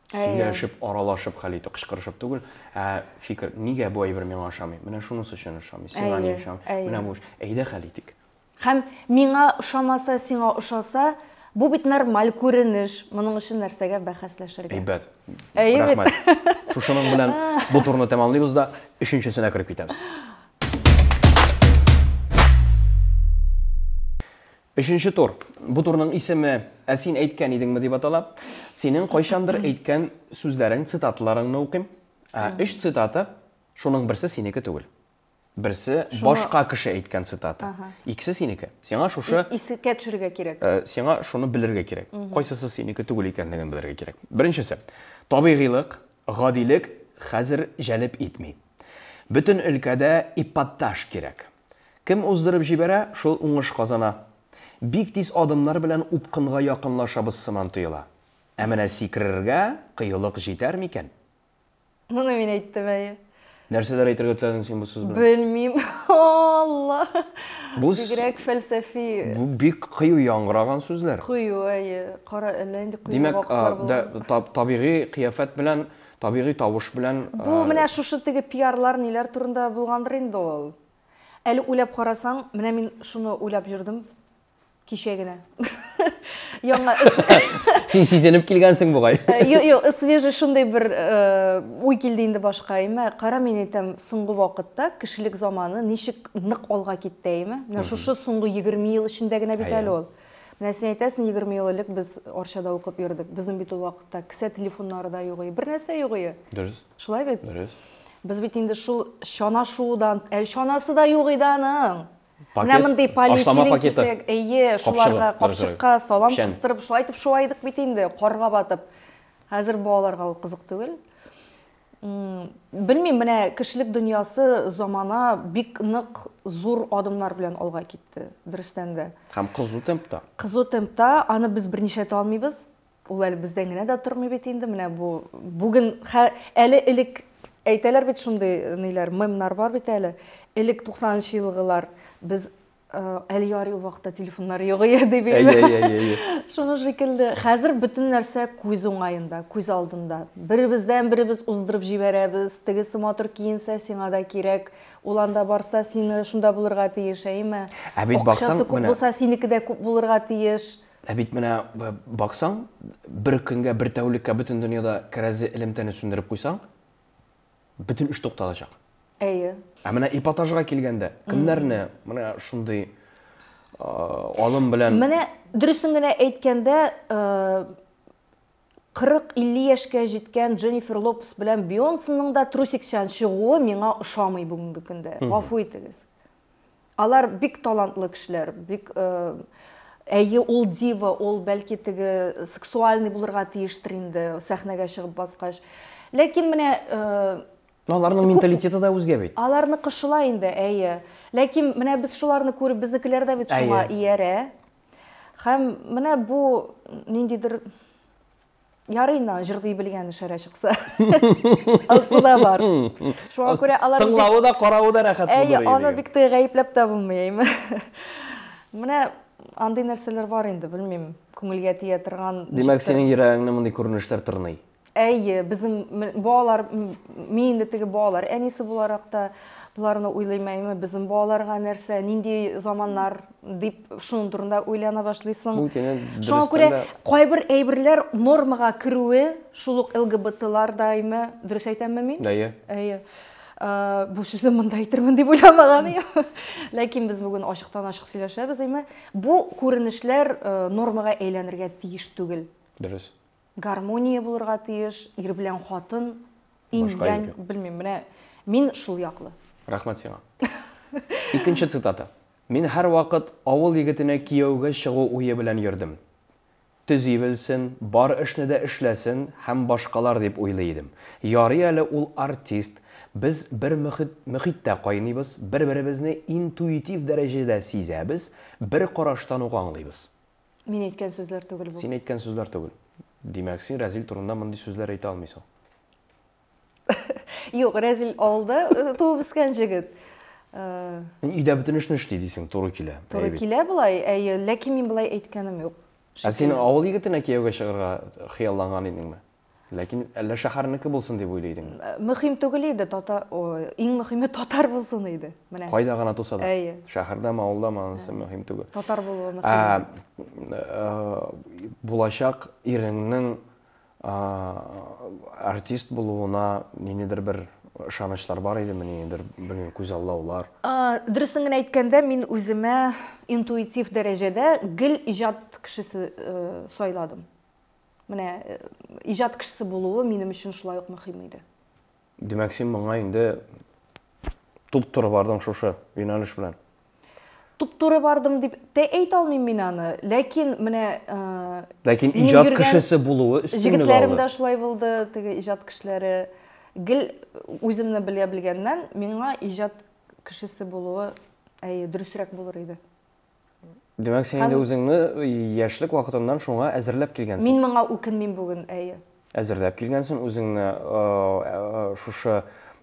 Сөйләшеп, аралашып хәл итү, кычкырышып түгел, ә фикер, нигә бу әйбер миңа ошамый? Менә шунысы өчен ошамый, сиңа ни ошамый? Менә бу, әйдә хәл итик. Һәм миңа ошамаса, сиңа ошаса, бу бит нормаль күренеш. Моның өчен нәрсәгә бәхәсләшергә? Әйбәт. Әйе бит. Рәхмәт. Шушының белән бу турны тәмамлыйбыз да, өченчесенә кереп китәбез. Өченче тур. Бу турның исеме Ә син әйткән идеңме дип атала. Синең кайчандыр әйткән сүзләрең, цитаталарыңны укыйм. Өч цитата, шуның берсе синеке түгел. Берсе башка кеше әйткән цитата. Икесе синеке. Сиңа шушы искә төшерергә кирәк. Э, сиңа шуны белергә кирәк. Кайсысы синеке түгел икәнлеген белергә кирәк. Беренчесе. Табигыйлык, гадилек хәзер җәлеп итми. Бөтен өлкәдә эпатаж кирәк. Кем уздырып җибәрә, шул уңыш казана. Бик тиз адымнар белән упкынга якынлашабыз сыман тоела. Ә менә сикерергә кыюлык җитәр микән? Моны мин әйттем, әйе. Нәрсәләр әйтергә теләдең син бу сүз белән? Белмим. Алла. Бу бигрәк фәлсәфи. Бу бик кыю яңгыраган сүзләр. Кыю, әйе. Кара, әллә инде кыю Димәк, булган. Табигый кыяфәт белән, табигый тавыш белән. Бу менә шушы теге пиарлар ниләр турында булгандыр инде ул. Әле уйлап карасаң, менә мин шуны уйлап йөрдем. Кичә генә. Яңа Син сизенеп килгәнсең бугай. Э, юк, юк, свежий шундый бер э, уй килде инде башка, әйме. Кара, мин әйтәм, соңгы вакытта кешелек заманы ничек нык алга китте, әйме. Менә шушы соңгы 20 ел эчендә генә бит әле ул. Менә син әйтәсең, 20 ел элек без Арчада укып йөрдек. Безнең бит ул вакытта кесә телефоннары да юк иде, бер нәрсә юк иде. Дөрес. Шулай бит? Дөрес. Без бит инде шул чана шуудан, әле чанасы да юк иде аның. Пакет, Менә мондый ашлама полиэтилен пакеты. кисәк, әйе, шуларга Капчыгы, капчыкка салам Печән. кыстырып, шулай итеп шуа идек бит инде, карга батып. Хәзер балаларга ул кызык түгел. Белмим, менә кешелек дөньясы замана бик нык зур адымнар белән алга китте, дөрестән дә. Һәм кызу темпта. Кызу темпта, аны без берничә әйтә алмыйбыз. Ул әле бездән генә дә тормый бит инде. Менә бу бүген әле элек әйтәләр бит шундый ниләр, мемнар бар бит әле. Элек 90 елгылар без э, әле ярый ул вакытта телефоннар юк иде дип. Әйе, әйе, әйе. Шуны шикелле. Хәзер бөтен нәрсә күз уңаенда, күз алдында. Беребездән беребез уздырып җибәрәбез. Тегесе матур киенсә, сиңа да кирәк. Ул анда барса, сине шунда булырга тиеш, әйеме? Ә бит баксаң, Акчасы күп булса, синеке дә күп булырга тиеш. Ә бит менә баксаң, бер көнгә, бер тәүлеккә бөтен дөньяда кәрәзле элемтәне сүндереп куйсаң, бөтен эш тукталачак. Әйе. Ә менә эпатажга килгәндә, кемнәрне менә шундый алым белән Менә дөресен генә әйткәндә, 40-50 яшькә җиткән Дженнифер Лопес белән Бейонсеның да трусикчан чыгуы миңа ошамый бүгенге көндә. Гафу итегез. Алар бик талантлы кешеләр, бик э, әйе, ул дива, ул бәлки теге сексуальный булырга тиештер инде сәхнәгә чыгып баскач. Ләкин менә э, Но аларның менталитеты да үзгә бит. Аларныкы шулай инде, әйе. Ләкин менә без шуларны күреп, безнекеләр дә бит шуңа иярә. Һәм менә бу ниндидер Ярый инде җырлый белгән шәрә чыкса. Ансы да бар. Шуңа күрә алар Тыңлавы да, каравы да рәхәт булыр. Әйе, аны бик тә гаепләп тә булмый, әйме. Менә андый нәрсәләр бар инде, белмим, күңелгә тия торган. Димәк, синең йөрәгеңне мондый күренешләр тырный. Әйе, безнең балалар, мин инде теге балалар әнисе буларак та боларны уйлыйм, әйме, безнең балаларга нәрсә, нинди заманнар дип шуның турында уйлана башлыйсың. Шуңа күрә кайбер әйберләр нормага керүе, шул ук ЛГБТлар да, әйме, дөрес әйтәмме мин? Әйе. Әйе. Бу сүзне монда әйтермен дип уйламаган идем. Ләкин без бүген ачыктан-ачык сөйләшәбез, әйме. Бу күренешләр нормага әйләнергә тиеш түгел. Дөрес. Гармония булырга тиеш, ир белән хатын, инь янь, белмим, менә мин шул яклы. Рәхмәт сиңа. Икенче цитата. Мин һәрвакыт авыл егетенә кияүгә чыгу уе белән йөрдем. Төзи белсен, бар эшне дә эшләсен һәм башкалар дип уйлый идем. Ярый әле ул артист, без бер мөхит, мөхиттә кайныйбыз, бер-беребезне интуитив дәрәҗәдә сизәбез, бер караштан ук аңлыйбыз. Мин әйткән сүзләр түгел бу. Син әйткән сүзләр түгел. Димәк, син Рәзил турында мондый сүзләр әйтә алмыйсың. Юк, Рәзил авылда э, туып үскән җегет. Э, өйдә бөтен эшне эшли дисең, туры килә. Туры килә болай, әйе, ләкин мин болай әйткәнем юк. Ә син авыл егетенә кияүгә чыгарга хыялланган идеңме? Ләкин әллә шәһәрнеке булсын дип уйлый идеңме? Э, мөһим түгел иде, татар, иң мөһиме татар булсын иде. Менә. Кайда гына туса да. Әйе. Шәһәрдәме, авылдамы, анысы мөһим түгел. Татар булуы мөһим. Э, булачак иреңнең артист булуына ниндидер бер ышанычлар бар идеме, ниндидер, белмим, күзаллаулар? Дөресен генә әйткәндә, мин үземә интуитив дәрәҗәдә гел иҗат кешесе э, сайладым. Менә э, иҗат кешесе булуы минем өчен шулай ук мөһим иде. Димәк, син моңа инде туп-туры бардың шушы юнәлеш белән. Туп-туры бардым дип тә әйтә алмыйм мин аны. Ләкин менә э, Ләкин иҗат кешесе булуы өстенлек алды. Җегетләрем дә шулай булды, теге иҗат кешеләре. Гел үземне белә белгәннән миңа иҗат кешесе булуы әйе, дөресрәк булыр иде. Димәк, син инде үзеңне яшьлек вакытыннан шуңа әзерләп килгәнсең. Мин моңа үкенмим бүген, әйе. Әзерләп килгәнсең үзеңне шушы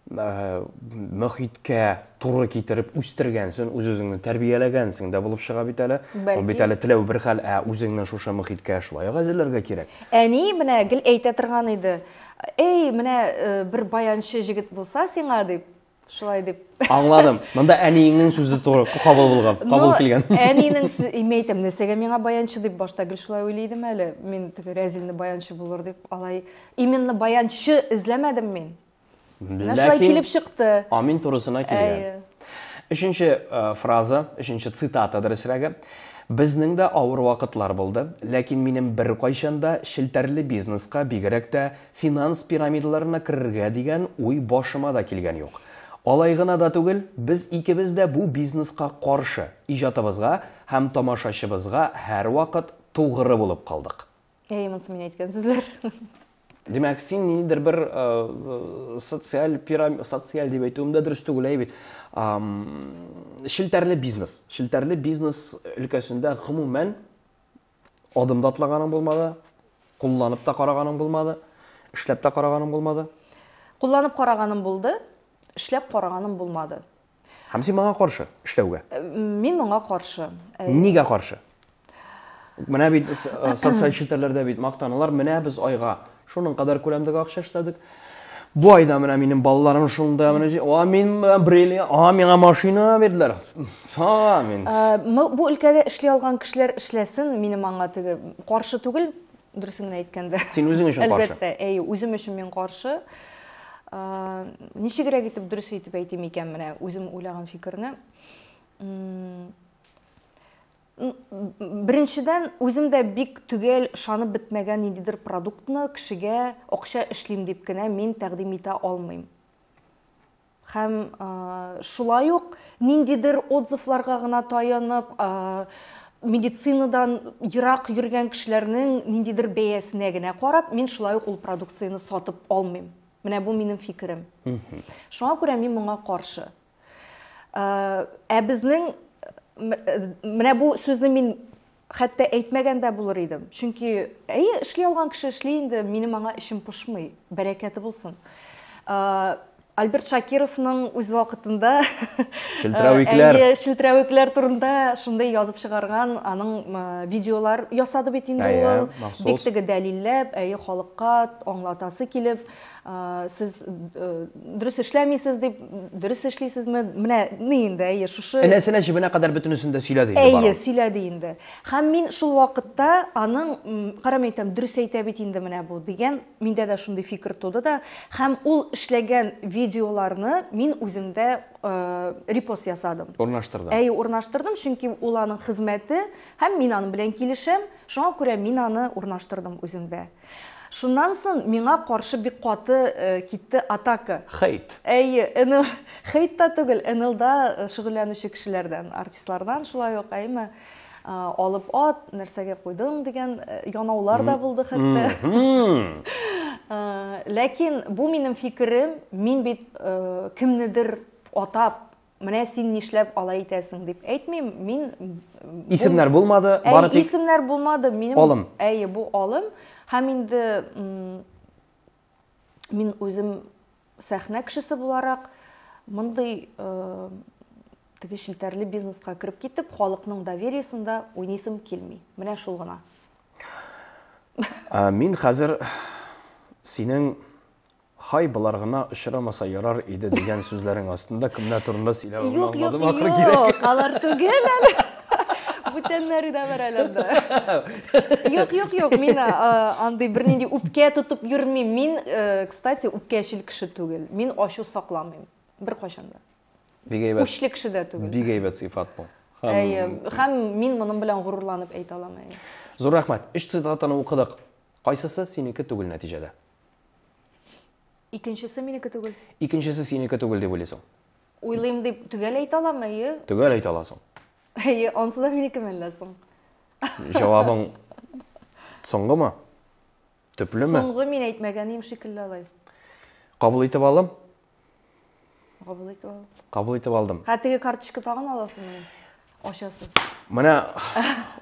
мөхиткә туры китереп үстергәнсең, үз-үзеңне тәрбияләгәнсең дә булып чыга бит әле. Ул бит әле теләү бер хәл, ә үзеңне шушы мөхиткә шулай ук әзерләргә кирәк. Әни менә гел әйтә торган иде. Эй, менә бер баянчы җегет булса сиңа дип. Шулай дип. Аңладым. Монда әниеңнең сүзе туры кабул булган, кабул килгән. Әнинең сүзе, мин әйтәм, нәрсәгә миңа баянчы дип башта гел шулай уйлый идем әле. Мин теге Рәзилне баянчы булыр дип, алай именно баянчы эзләмәдем мин. Менә шулай килеп чыкты. Амин турысына килгән. Өченче э, фраза, өченче цитата дөресрәге. Безнең дә авыр вакытлар булды, ләкин минем беркайчан да челтәрле бизнеска, бигрәк тә финанс пирамидаларына керергә дигән уй башыма да килгән юк. Алай гына да түгел, без икебез дә бу бизнеска каршы, иҗатыбызга һәм тамашачыбызга һәрвакыт тугры булып калдык. Әйе, монысы мин әйткән сүзләр. Димәк, син ниндидер бер э, социаль пирам... социаль дип әйтүем дә дөрес түгел, әй бит. Челтәрле бизнес. Челтәрле бизнес өлкәсендә гомумән адым да атлаганың булмады, кулланып та караганың булмады, эшләп тә караганың булмады. Кулланып караганым булды, эшләп караганым булмады. Һәм син моңа каршы эшләүгә? Э, мин моңа каршы. Э, Нигә каршы? Менә бит э, социаль челтәрләрдә бит мактаналар, менә без айга шуның кадәр күләмдәге акча эшләдек. Бу айда менә минем балаларым шунда, менә а мин брили, а миңа машина бирделәр. Са мин. Бу өлкәдә эшли алган кешеләр эшләсен, минем аңа теге каршы түгел, дөресен генә әйткәндә. Син үзең өчен каршы? Әлбәттә, әйе, үзем өчен мин каршы. Ничегрәк итеп дөрес итеп әйтим икән менә үзем уйлаган фикерне. Беренчедән, үзем дә бик төгәл ышанып бетмәгән ниндидер продуктны кешегә акча эшлим дип кенә мин тәкъдим итә алмыйм. Һәм шулай ук ниндидер отзывларга гына таянып, медицинадан ерак йөргән кешеләрнең ниндидер бәясенә генә карап, мин шулай ук ул продукцияне сатып алмыйм. Менә бу минем фикерем. Шуңа күрә мин моңа каршы. Ә безнең менә бу сүзне мин хәтта әйтмәгән дә булыр идем. Чөнки әйе, эшли алган кеше эшли инде, минем аңа эчем пошмый, бәрәкәте булсын. Альберт Шакировның үз вакытында Шелтерәвекләр. Әйе, шелтерәвекләр турында шундый язып чыгарган, аның видеолар ясады бит инде ул. Бик теге дәлилләп, әйе, халыкка аңлатасы килеп, сез дөрес эшләмисез дип, дөрес эшлисезме? Менә ни инде, әйе, шушы Энәсенә җебенә кадәр бөтенесен дә сөйләде инде. Әйе, сөйләде инде. Һәм мин шул вакытта аның, карам әйтәм, дөрес әйтә бит инде менә бу дигән, миндә дә шундый фикер туды да. Һәм ул эшләгән видеоларны мин үземдә репост ясадым. Урнаштырдым. Әйе, урнаштырдым, чөнки ул аның хезмәте һәм мин аның белән килешәм. Шуңа күрә мин аны урнаштырдым үземдә. Шуннан соң миңа каршы бик каты э, китте атака. Хейт. Әйе, НЛ, хейт та түгел, НЛда э, шөгыльләнүче кешеләрдән, артистлардан шулай ук, әйме, э, алып ат, нәрсәгә куйдың дигән янаулар да булды хәтта. Ләкин бу минем фикерем, мин бит кемнедер атап Менә син нишләп алай итәсең дип әйтмим. Мин исемнәр булмады, бары тик исемнәр булмады. Минем алым. Әйе, бу алым. Һәм инде мин үзем сәхнә кешесе буларак мондый э, теге челтәрле бизнеска кереп китеп, халыкның довериесендә уйныйсым килми. Менә шул гына. Мин хәзер синең Һай, болар гына очрамаса ярар иде дигән сүзләрең астында кемнәр турында сөйләвеңне Юк, юк, аңладым ахры кирәк. юк, алар түгел әле. Бүтәннәре дә бар әле анда. Юк, юк, юк, мин андый бернинди үпкә тотып йөрмим. Мин, э, кстати, үпкәчел кеше түгел. Мин ачу сакламыйм. Беркайчан да. Бик әйбәт. Үчле кеше дә түгел. Бик әйбәт сыйфат бу. Әйе, һәм мин моның белән горурланып әйтә алам, әйе. Зур рәхмәт. Өч цитатаны укыдык. Кайсысы синеке түгел нәтиҗәдә? Икенчесе минеке түгел. Икенчесе синеке түгел дип уйлыйсың? Уйлыйм дип төгәл әйтә алам, әйе. Төгәл әйтә аласың. Әйе, ансы да минеке мәллә соң? Җавабың соңгымы? Төплеме? Соңгы мин әйтмәгән идем шикелле алай. Кабул итеп алым. Кабул итеп алдым. Кабул итеп алдым. Һә, теге карточка тагын аласыңмы? Ачасы. Менә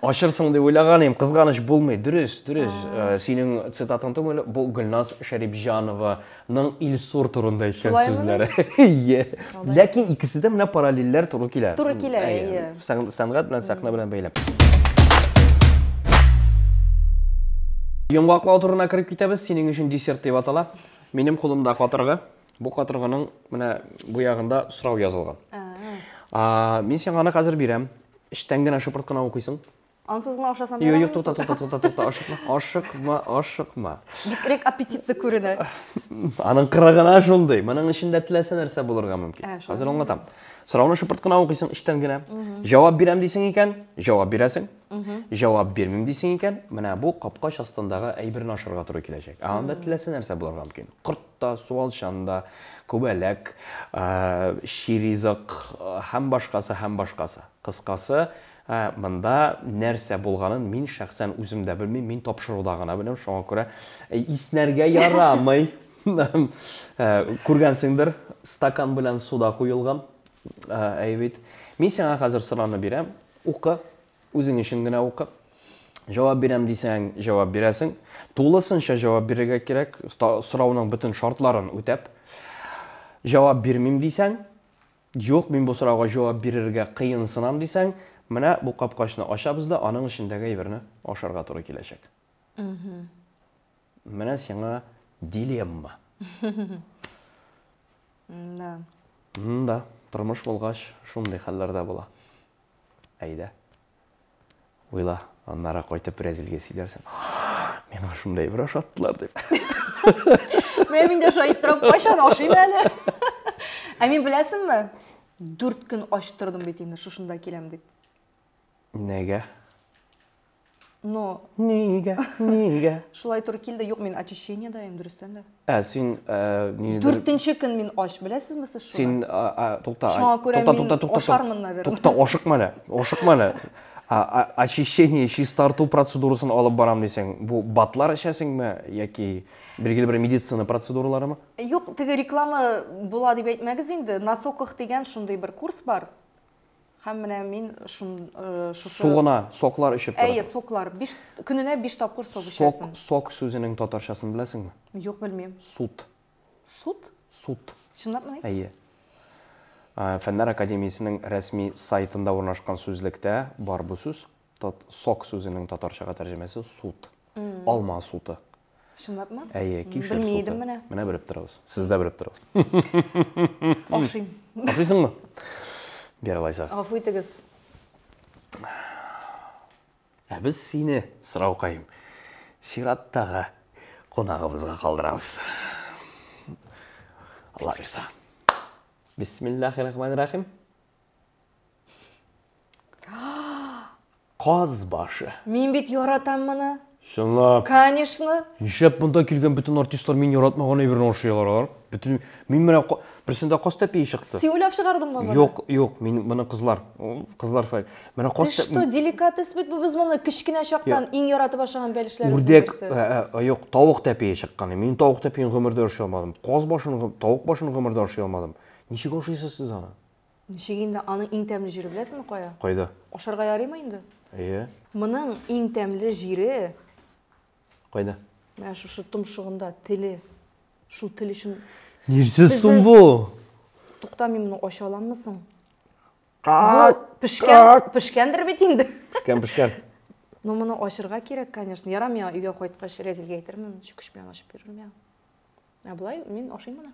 ачырсың дип уйлаган идем, кызганыч булмый. Дөрес, дөрес. Э, синең цитатаң түгел, бу Гөлназ Шәрипҗанованың Илсур турында әйткән сүзләре. Ие. Ләкин икесе дә менә параллельләр туры килә. Туры килә, ие. Сәнгать белән сәхнә белән бәйләп. Йомгаклау турына кереп китәбез. Синең өчен десерт дип атала. Минем кулымда катыргы. Бу катыргының менә бу ягында сорау язылган. Мин сиңа аны хәзер бирәм. Эчтән генә шыпырт кына укыйсың. Ансыз гына ашасам Юк, юк, тукта, тукта, тукта, тукта, ашыкма, ашыкма, ашыкма. Бигрәк аппетитлы күренә. Аның кыры гына шундый. Моның эчендә теләсә нәрсә булырга мөмкин. Ә, Хәзер аңлатам. Сорауны шыпырт кына укыйсың эчтән генә. Җавап бирәм дисең икән, җавап бирәсең. Җавап бирмим дисең икән, менә бу капкач астындагы әйберне ашарга туры киләчәк. Ә анда теләсә нәрсә булырга мөмкин. Корт та, суалчан да, күбәләк, чи ризык һәм башкасы, һәм башкасы. Кыскасы, монда нәрсә булганын мин шәхсән үзем дә белмим, мин тапшыруда гына беләм, шуңа күрә иснәргә ярамый. Күргәнсеңдер, стакан белән суда куелган. Әй бит. Мин сиңа хәзер сорауны бирәм. Укы, үзең өчен генә укы. Җавап бирәм дисәң, җавап бирәсең. Тулысынча җавап бирергә кирәк, сорауның бөтен шартларын үтәп. Җавап бирмим дисәң, Юк, мин бу сорауга җавап бирергә кыенсынам дисәң, менә бу капкачны ачабыз да, аның эчендәге әйберне ашарга туры киләчәк. Менә сиңа дилемма. Да. Да, тормыш булгач, шундый хәлләр дә була. Әйдә. Уйла, аннары кайтып Рәзилгә сөйләрсең. Миңа шундый бер ашаттылар дип. Менә мин дә шулай итеп торам, кайчан ашыйм әле? Ә мин беләсеңме? 4 көн ач тордым бит инде, шушында киләм дип. Нигә? Но Нигә? Нигә? Шулай туры килде. Юк, мин очищениедә идем, дөрестән дә. Ә, син, ә, нидер Дүртенче көн мин ач, беләсезме сез шуны? Син, а, а, тукта, Шуңа күрә тукта, мин тукта, тукта, ашармын, наверное. Тукта, ашыкма әле, ашыкма әле. Очищение, чистарту процедурасын алып барам дисең, бу БАДлар эчәсеңме яки билгеле бер медицина процедураларымы? Юк, теге реклама була дип әйтмәгез инде. На соках дигән шундый бер курс бар. Һәм менә мин шун, шушы Су гына, соклар эчеп торып. Әйе, соклар. Биш, көненә 5 тапкыр сок эчәсең. Сок, сок сүзенең татарчасын беләсеңме? Юк, белмим. Сут. Сут? Сут. Чынлапмы? Әйе. Фәннәр академиясенең рәсми сайтында урнашкан сүзлектә бар бу сүз. Тат, сок сүзенең татарчага тәрҗемәсе сут. Алма суты. Чынлапмы? Әйе, кишер Белми суты. идем менә. Менә белеп торыгыз. Сез дә белеп торыгыз. Ашыйм. Ашыйсыңмы? Бир алайса. Гафу итегез. Ә без сине, сораукаем, чираттагы кунагыбызга калдырабыз. Алла бирса. Бисмиллахир-рахманир-рахим. Каз башы. Мин бит яратам моны. Чынлап. Конечно. Нишләп монда килгән бөтен артистлар мин яратмаган әйберне ашыйлар алар? Бөтен мин менә берсендә каз тәпие чыкты. Син уйлап чыгардың моны? Юк, юк, мин моны кызлар, кызлар фәл. Менә каз Ты что, деликатес бит бу, без моны кечкенә чактан иң яратып ашаган бәлешләребезнең Үрдәк, берсе. юк, тавык тәпие чыккан. Мин тавык тәпиен гомердә ашый алмадым. Каз башын, тавык башын гомердә ашый алмадым. Ничек ашыйсыз сез аны? Ничек инде, аның иң тәмле җире беләсеңме кая? Кайда? Ашарга ярыймы инде? Әйе. Моның иң тәмле җире Кайда? Менә шушы томшыгында теле. Шул тел өчен Нәрсә Безнең соң бу? Тукта, мин моны ача аламмы соң? Как? Бу пешкән, пешкәндер бит инде. Пешкән, пешкән. Но моны ачырга кирәк, конечно. Ярар, миңа өйгә кайткач Рәзилгә әйтермен, чүкеч белән ачып бирер миңа. Ә болай мин ашыйм моны.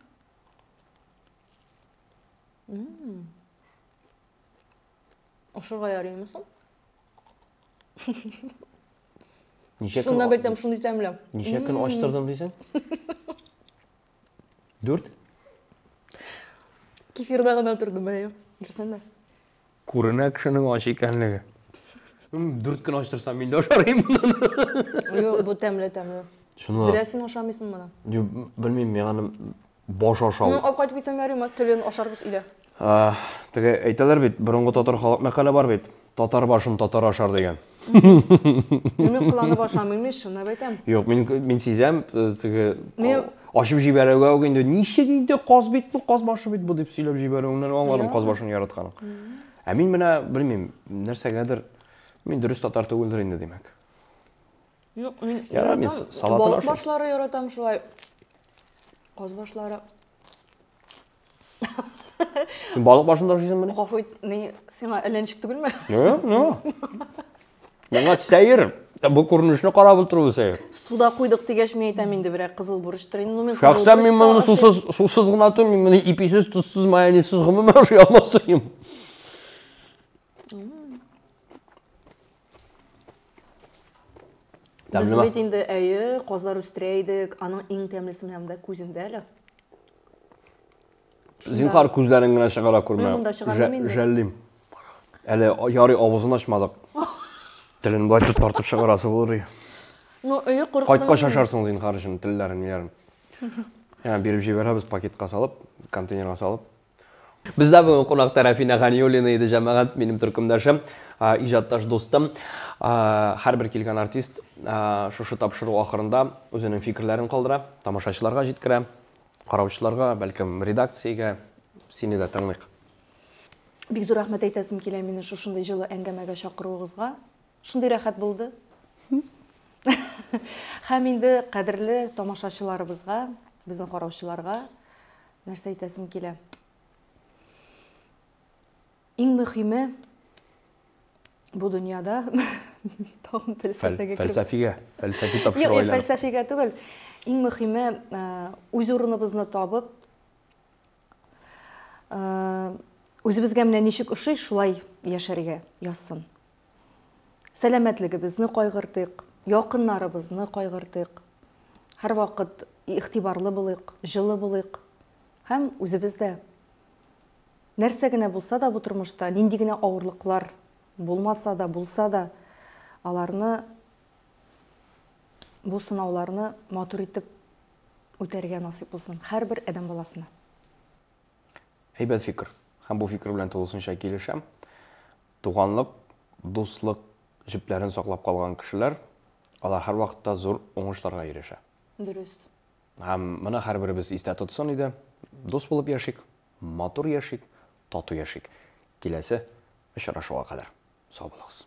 Ашырга ярыймы соң? Ничә көн Шунда бәлкем шундый тәмле. Ничә көн ачтырдым дисең? 4? Кефирда гына тордым, әйе. Дөрестән дә. Күренә кешенең ач икәнлеге. 4 көн ачтырсам, мин дә ашарым моны. Юк, бу тәмле, тәмле. Шуны. Зря син ашамыйсың моны. Юк, белмим, миңа аны баш ашау. Ну, алып кайтып китсәм ярыймы, телен ашарбыз өйдә. Теге әйтәләр бит, борынгы татар халык мәкале бар бит. Татар башын татар ашар дигән. Мин кыланып ашамыйм ич, чынлап әйтәм. Юк, мин сизәм, теге Мин ачып җибәрүгә үк инде ничек инде каз бит бу, каз башы бит бу дип сөйләп җибәрүеңнән аңладым Юк. каз башын яратканын. Ә мин менә белмим, нәрсәгәдер мин дөрес татар түгелдер инде, димәк. Юк, мин Ярар, мин яратам. салатын Балык ашыйм. башлары яратам шулай. Каз башлары. Син балык башын да ашыйсыңмы ни? Гафу ит, ни, сиңа әллә ничек түгелме? Юк, юк. Миңа сәер. Бу күренешне карап утыру сәер. Суда куйдык дигәч, мин әйтәм инде берәр кызыл бурычтыр инде. Ну мин кызыл Шәхсән мин моны сусыз, сусыз гына түгел, мин моны иписез, тозсыз, майонезсыз гомумән ашый алмас идем. Без бит инде әйе, казлар үстерә идек. Аның иң тәмлесе менә монда күзендә әле. Зинһар күзләрен генә чыгара күрмә. Мин монда чыгармыйм инде. Жәллим. Әле ярый авызын ачмадык. Телен болай итеп тартып чыгарасы булыр. Ну, өе курыктым. Кайткач ашарсың зинһар өчен телләрен, ниләрен. Яна биреп җибәрәбез пакетка салып, контейнерга салып. Бездә бүген кунакта Рәфинә Ганиуллина иде, җәмәгать, минем төркемдәшем, иҗатташ дустым. Һәрбер килгән артист шушы тапшыру ахырында үзенең фикерләрен калдыра, тамашачыларга җиткерә. Караучыларга, бәлкем, редакциягә сине дә тыңлыйк. Бик зур рәхмәт әйтәсем килә мине шушындый җылы әңгәмәгә чакыруыгызга. Шундый рәхәт булды. Һәм инде кадерле тамашачыларыбызга, безнең караучыларга нәрсә әйтәсем килә. Иң мөхиме бу дөньяда тагын фәлсәфәгә фәлсәфигә, фәлсәфи тапшыру Юк, фәлсәфигә түгел. Иң мөхиме э, үз урыныбызны табып, э, үзебезгә менә ничек ошый, шулай яшәргә язсын. Сәламәтлегебезне кайгыртыйк, якыннарыбызны кайгыртыйк. Һәрвакыт игътибарлы булыйк, җылы булыйк һәм үзебез дә Нәрсә генә булса да бу тормышта, нинди генә авырлыклар булмаса да, булса да, аларны, бу сынауларны матур итеп үтәргә насыйп булсын һәрбер адәм баласына. Әйбәт фикер. Һәм бу фикер белән тулысынча килешәм. Туганлык, дуслык җепләрен саклап калган кешеләр, алар һәрвакытта зур уңышларга ирешә. Дөрес. Һәм моны һәрберебез истә тотсын иде. Дус булып яшик, матур яшик, тату яшик. Киләсе очрашуга кадәр. Сау булыгыз.